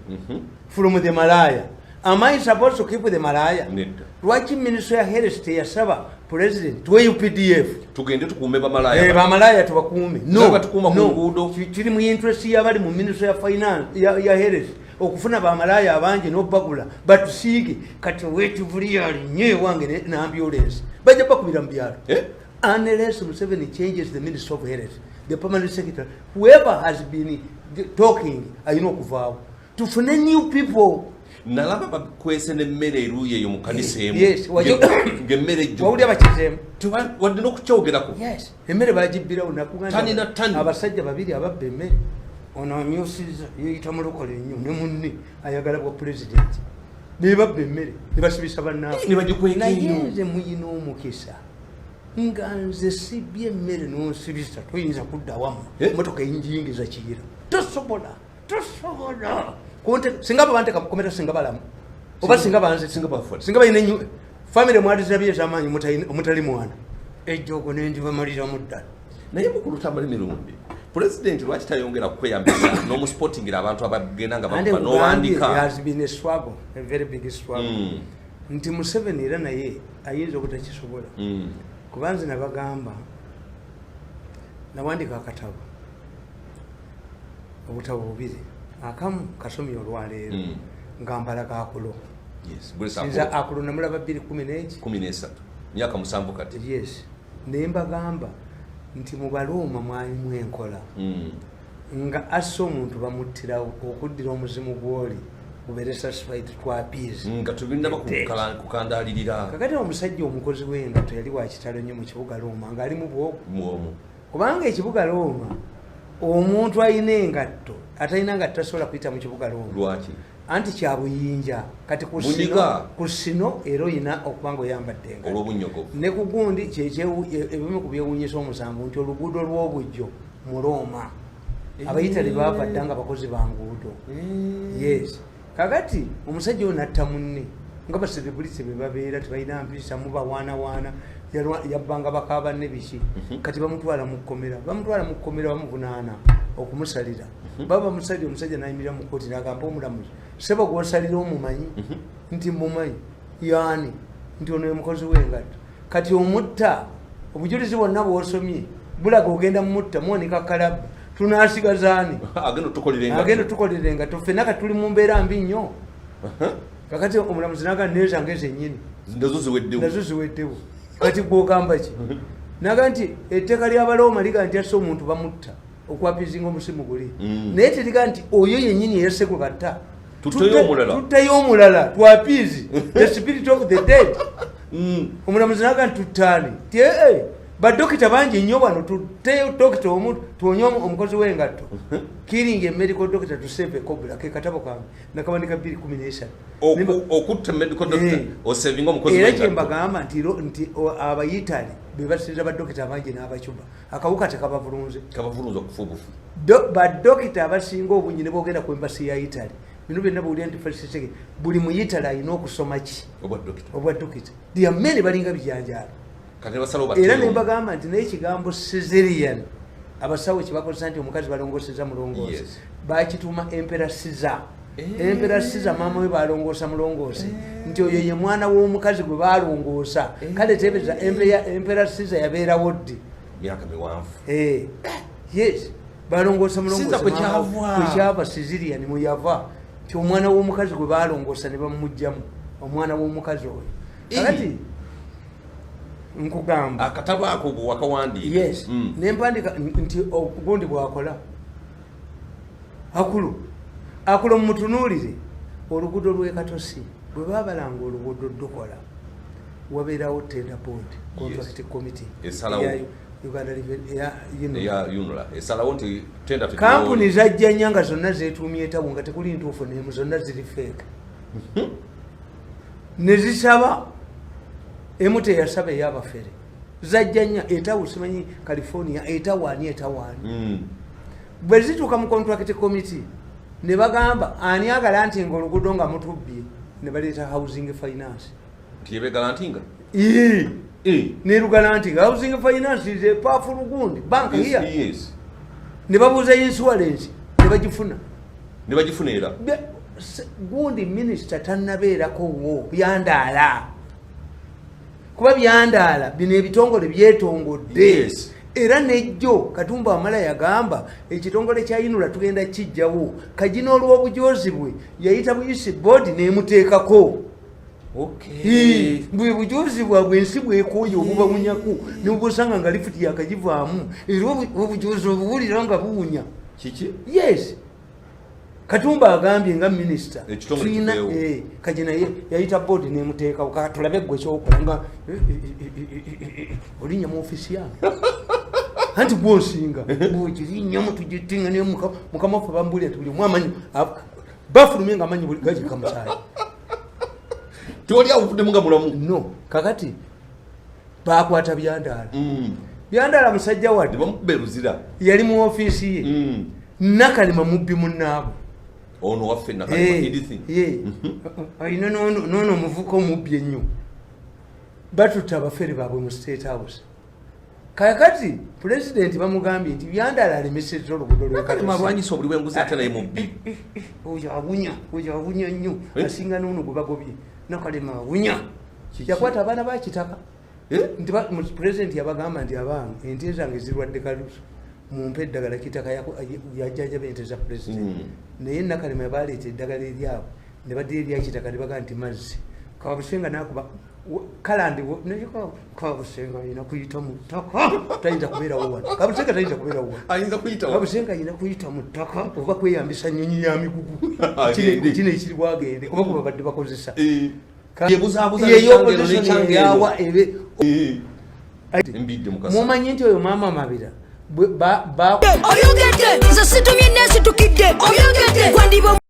from the malaya? Am I supposed to keep the malaya? Nedda. Lwaki ministry ya health teyasaba president tuwe UPDF? Tugende tukuume bamalaaya. Eh, bamalaya tubakuume. Nga batukuuma ku nguudo. Kiri mu interest y'abali mu ministry ya finance ya health okufuna bamalaya abangi n'obagula batusiige. Kati owekivuli alinye ewange ne ambulance bajja bakubira mu byalo. Eh? Unless Museveni changes the minister of health, the permanent secretary, whoever has been talking alina okuvaawo, tufune new people. Nalaba bakwese n'emmere eruuyi eyo mu kanisa emu. Yes, Ng'emmere ejjo. Wawulira bakizeemu? Wadde n'okukyogerako. Yes, emmere bagibbirawo. Tani na tani. Abasajja babiri ababba emmere, ono amyusiza yeyita mulokole nnyo ne munne ayagala bwa pulezidenti, nebabba emmere ne basibisa bannaabwe. Ne bagikweka Naye ennyo. nze muyina omukisa nga nze sibye emmere nonsibisa, toyinza kudda wamu. Eh? Motoka eyinjiyingiza kiyira, tosobola, tosobola. Singa babanteka mukomera, singa balamu oba singa banze. Singa bafa. Singa balina enyu famire mwalizirabye ez'amaanyi omutali mwana ejjogo nendibamaliramu ddala. Naye mukulu Tamale Mirundi, pulezidenti lwaki tayongera kweyambisa n'omusupportingira abantu abagenda nga Ande bakuba nkugambye, n'owandika? has been a struggle, a very big struggle. Nti Museveni era naye ayinza obutakisobola. Kuba nze nabagamba, nawandika akatabo, obutabo bubiri, akamu kasomye olwaleero nga mbalaga Akulo. Yes, Grace Nze Akulo. Akulo namulaba 211. 13, myaka 7 kati. Yes, naye mbagamba Nti mu Baruuma mwalimu enkola nga asse omuntu bamuttirawo okuddira omuzimu gwoli gubeere satisfied to appease. Nga tebinaba kukandalirira. Kakati omusajja omukozi w'engatto yali wa kitalo nnyo mu kibuga Rooma, ng'ali mu bwogo. Mwomu. Kubanga ekibuga Rooma, omuntu alina engatto, atalina ngatto tasobola kuyita mu kibuga Rooma. Lwaki? Anti kyabuyinja. Kati ku sino, Bunyiga. ku sino era oyina okuba nga oyambadde engatto. Olw'obunnyogovu. Ne ku gundi ebimu ku byewuunyisa omusanvu nti oluguudo lw'obujjo mu Rooma, Abayitale baava dda nga bakozi ba nguudo. Yes, kakati omusajja oyo natta munne, nga baserebulisi be babeera tebalina mpisa, mubawaanawaana, yabbanga baka banne biki. Kati bamutwala mu kkomera, bamutwala mu kkomera, bamuvunaana okumusalira. Baba bamusalira, omusajja nayimirira mu kooti nagamba omulamuzi, "Seba, gwosalira omumanyi?" Nti, "Mumanyi." "Yaani?" Nti, "Ono ye mukozi w'engatto." Kati omutta, obujulizi bwonna bwosomye bulaga ogenda mumutta, muwanika kalabba, tunasigazaani? Agenda otukolera engatto. Agenda tukolera engatto ffenna. Kati tuli mu mbeera mbi nnyo. Kakati omulamuzi naga nezange zennyini nazo ziweddewo. Nazo ziweddewo. Kati gwogamba ki? Naga nti etteeka ly'Abalooma liga nti asse omuntu bamutta okwapizinga omusimu guli. Naye teriga nti oyo yennyini eyasse gwe batta. Tutteyo omulala. Tutteyo omulala to appease the spirit of the dead. Omulamuzi naga nti tuttaani? Ti ee, badokita bangi nnyo wano, tutteyo dokita omu tuwonye omukozi w'engatto. Killing a Medical Doctor to Save a Cobbler, ke katabo kange, nakawandika 213. Okutta medical doctor osevinga omukozi Era w'engatto. Kyembagamba nti Abayitale be basiza badokita bangi n'Abacuba, akawuka tekabavulunze. Kabavulunza okufa obufu. Badokita abasinga obungi ne boogenda ku embassy ya Italy, bino byonna bwulira nti Felix, buli Muyitale alina okusoma ki? Obwa dokita. Obwa dokita. Diamene balinga bijanjaalo. Kati ne basalawo Era batteyo. nembagamba nti naye ekigambo caesarean abasawo kyebakozesa nti omukazi balongoseza mulongoose, bakituuma Emperor Caesar. Emperor Caesar maama we balongoosa mulongoose, nti oyo ye mwana w'omukazi gwe balongoosa. Kale tebeza Emperor Caesar yabeerawo ddi? Myaka miwanvu. Yes, balongoosa mulongoosa. Caesar kwe kyava. Kwekyava caesarean, mweyava nti omwana w'omukazi gwe balongoosa ne bamugjamu omwana w'omukazi oyo. Kakati nkugamba, Akatabo ako gwe wakawandiika. Yes. Nempandika nti ogundi bwakola akulu akulo mumutunuulire oluguudo lwekatosi bwe babalanga oluguudo dukola, wabeerawo tender board, contract committee. Esalawo. Eya Uganda Revenue- eya UNRA. Eya UNRA esalawo nti tenda. Kampuni zajja nnyo nga zonna zetuumye etabu, nga tekuli ntuufu nemu, zonna ziri fake, ne zisaba. Emu teyasaba, eyabafere zajja nnyo etawu, simanyi California etawaani etawaani. Bwe zituuka mu contract committee ne bagamba ani agala nti nga oluguudo nga mutubbye, ne baleeta Housing Finance. Nti yebegala nti nga Ii. Nerugala nti nga Housing Finance is a powerful gundi bank here. Ne babuuza insurance ne bagifuna. Ne bagifuna era. Gundi minisita tannabeerako wo byandaala, kuba byandaala bino ebitongole byetongodde. Era nejjo Katumba Amala yagamba ekitongole kya UNRA tugenda kijjawo. Kagina olw'obujozi bwe yayita buyisi board nemuteekako. Bwe bujozi bwabwe ensi bwekooye obubawunyako nebubusanga nga lifuti yakagivaamu, era obujozi obuwulira nga buwunya. Kiki? Yes, Katumba agambye nga minisita Ekitongole tulina kiveewo. Kagina yayita board nemuteekawo. Katulabe gwe kyokola nga olinnya mu ofiisi yange, anti gwonsinga bwekirinnyamu tugitinga, naye mukama waffe bambuulira nti buli omu amanyi bafulumye nga amanyi buli gagika musaayi. Tewali awuvuddemu nga mulamu. No, kakati bakwata Byandaala. Byandaala musajja Ne wadde bamukuba eruzira. Yali mu ofiisi ye. Nakalema mubbi munnaabwe. Ono waffe Nakalema Edith. Alina noono omuvuka omubbi ennyo, batutta abafere baabwe mu State House. Kakati pulezidenti bamugambye nti Byandala alemesezza oluguudo. Nakalema alwanyisa obuli bw'enguzi ate naye mubbi. Oyo awunya, oyo awunya nnyo. Asinga noono gwe bagobye. Nakalema awunya. Kiki? Yakwata abaana bakitaka. Eh? Nti pulezidenti yabagamba nti abange ente zange zirwadde kalusu, mumpe eddagala. Kitaka yajjanjaba ente za pulezidenti. Naye Nakalema baleeta eddagala eryabwe ne baddira eryakitaka ne bagaa nti mazzi kawabusenga nakuba. Kalandi naye Kabusenga alina kuyita mu ttaka, tayinza kubeerawo wano. Kabusenga tayinza kubeerawo wano. Ayinza kuyita wa? Kabusenga alina kuyita mu ttaka oba kweyambisa nyonyi ya migugu. Agende. Kino ekiri bwagende oba kuba badde bakozesa. Yebuzaabuza Ye n'ekyangero, opposition n'ekyangero. eyawa ebe Mbidde mukasa. Mumanyi nti oyo maama Mabira Oyogedde, nze situmye, nesitukidde. Oyogedde gwandiba.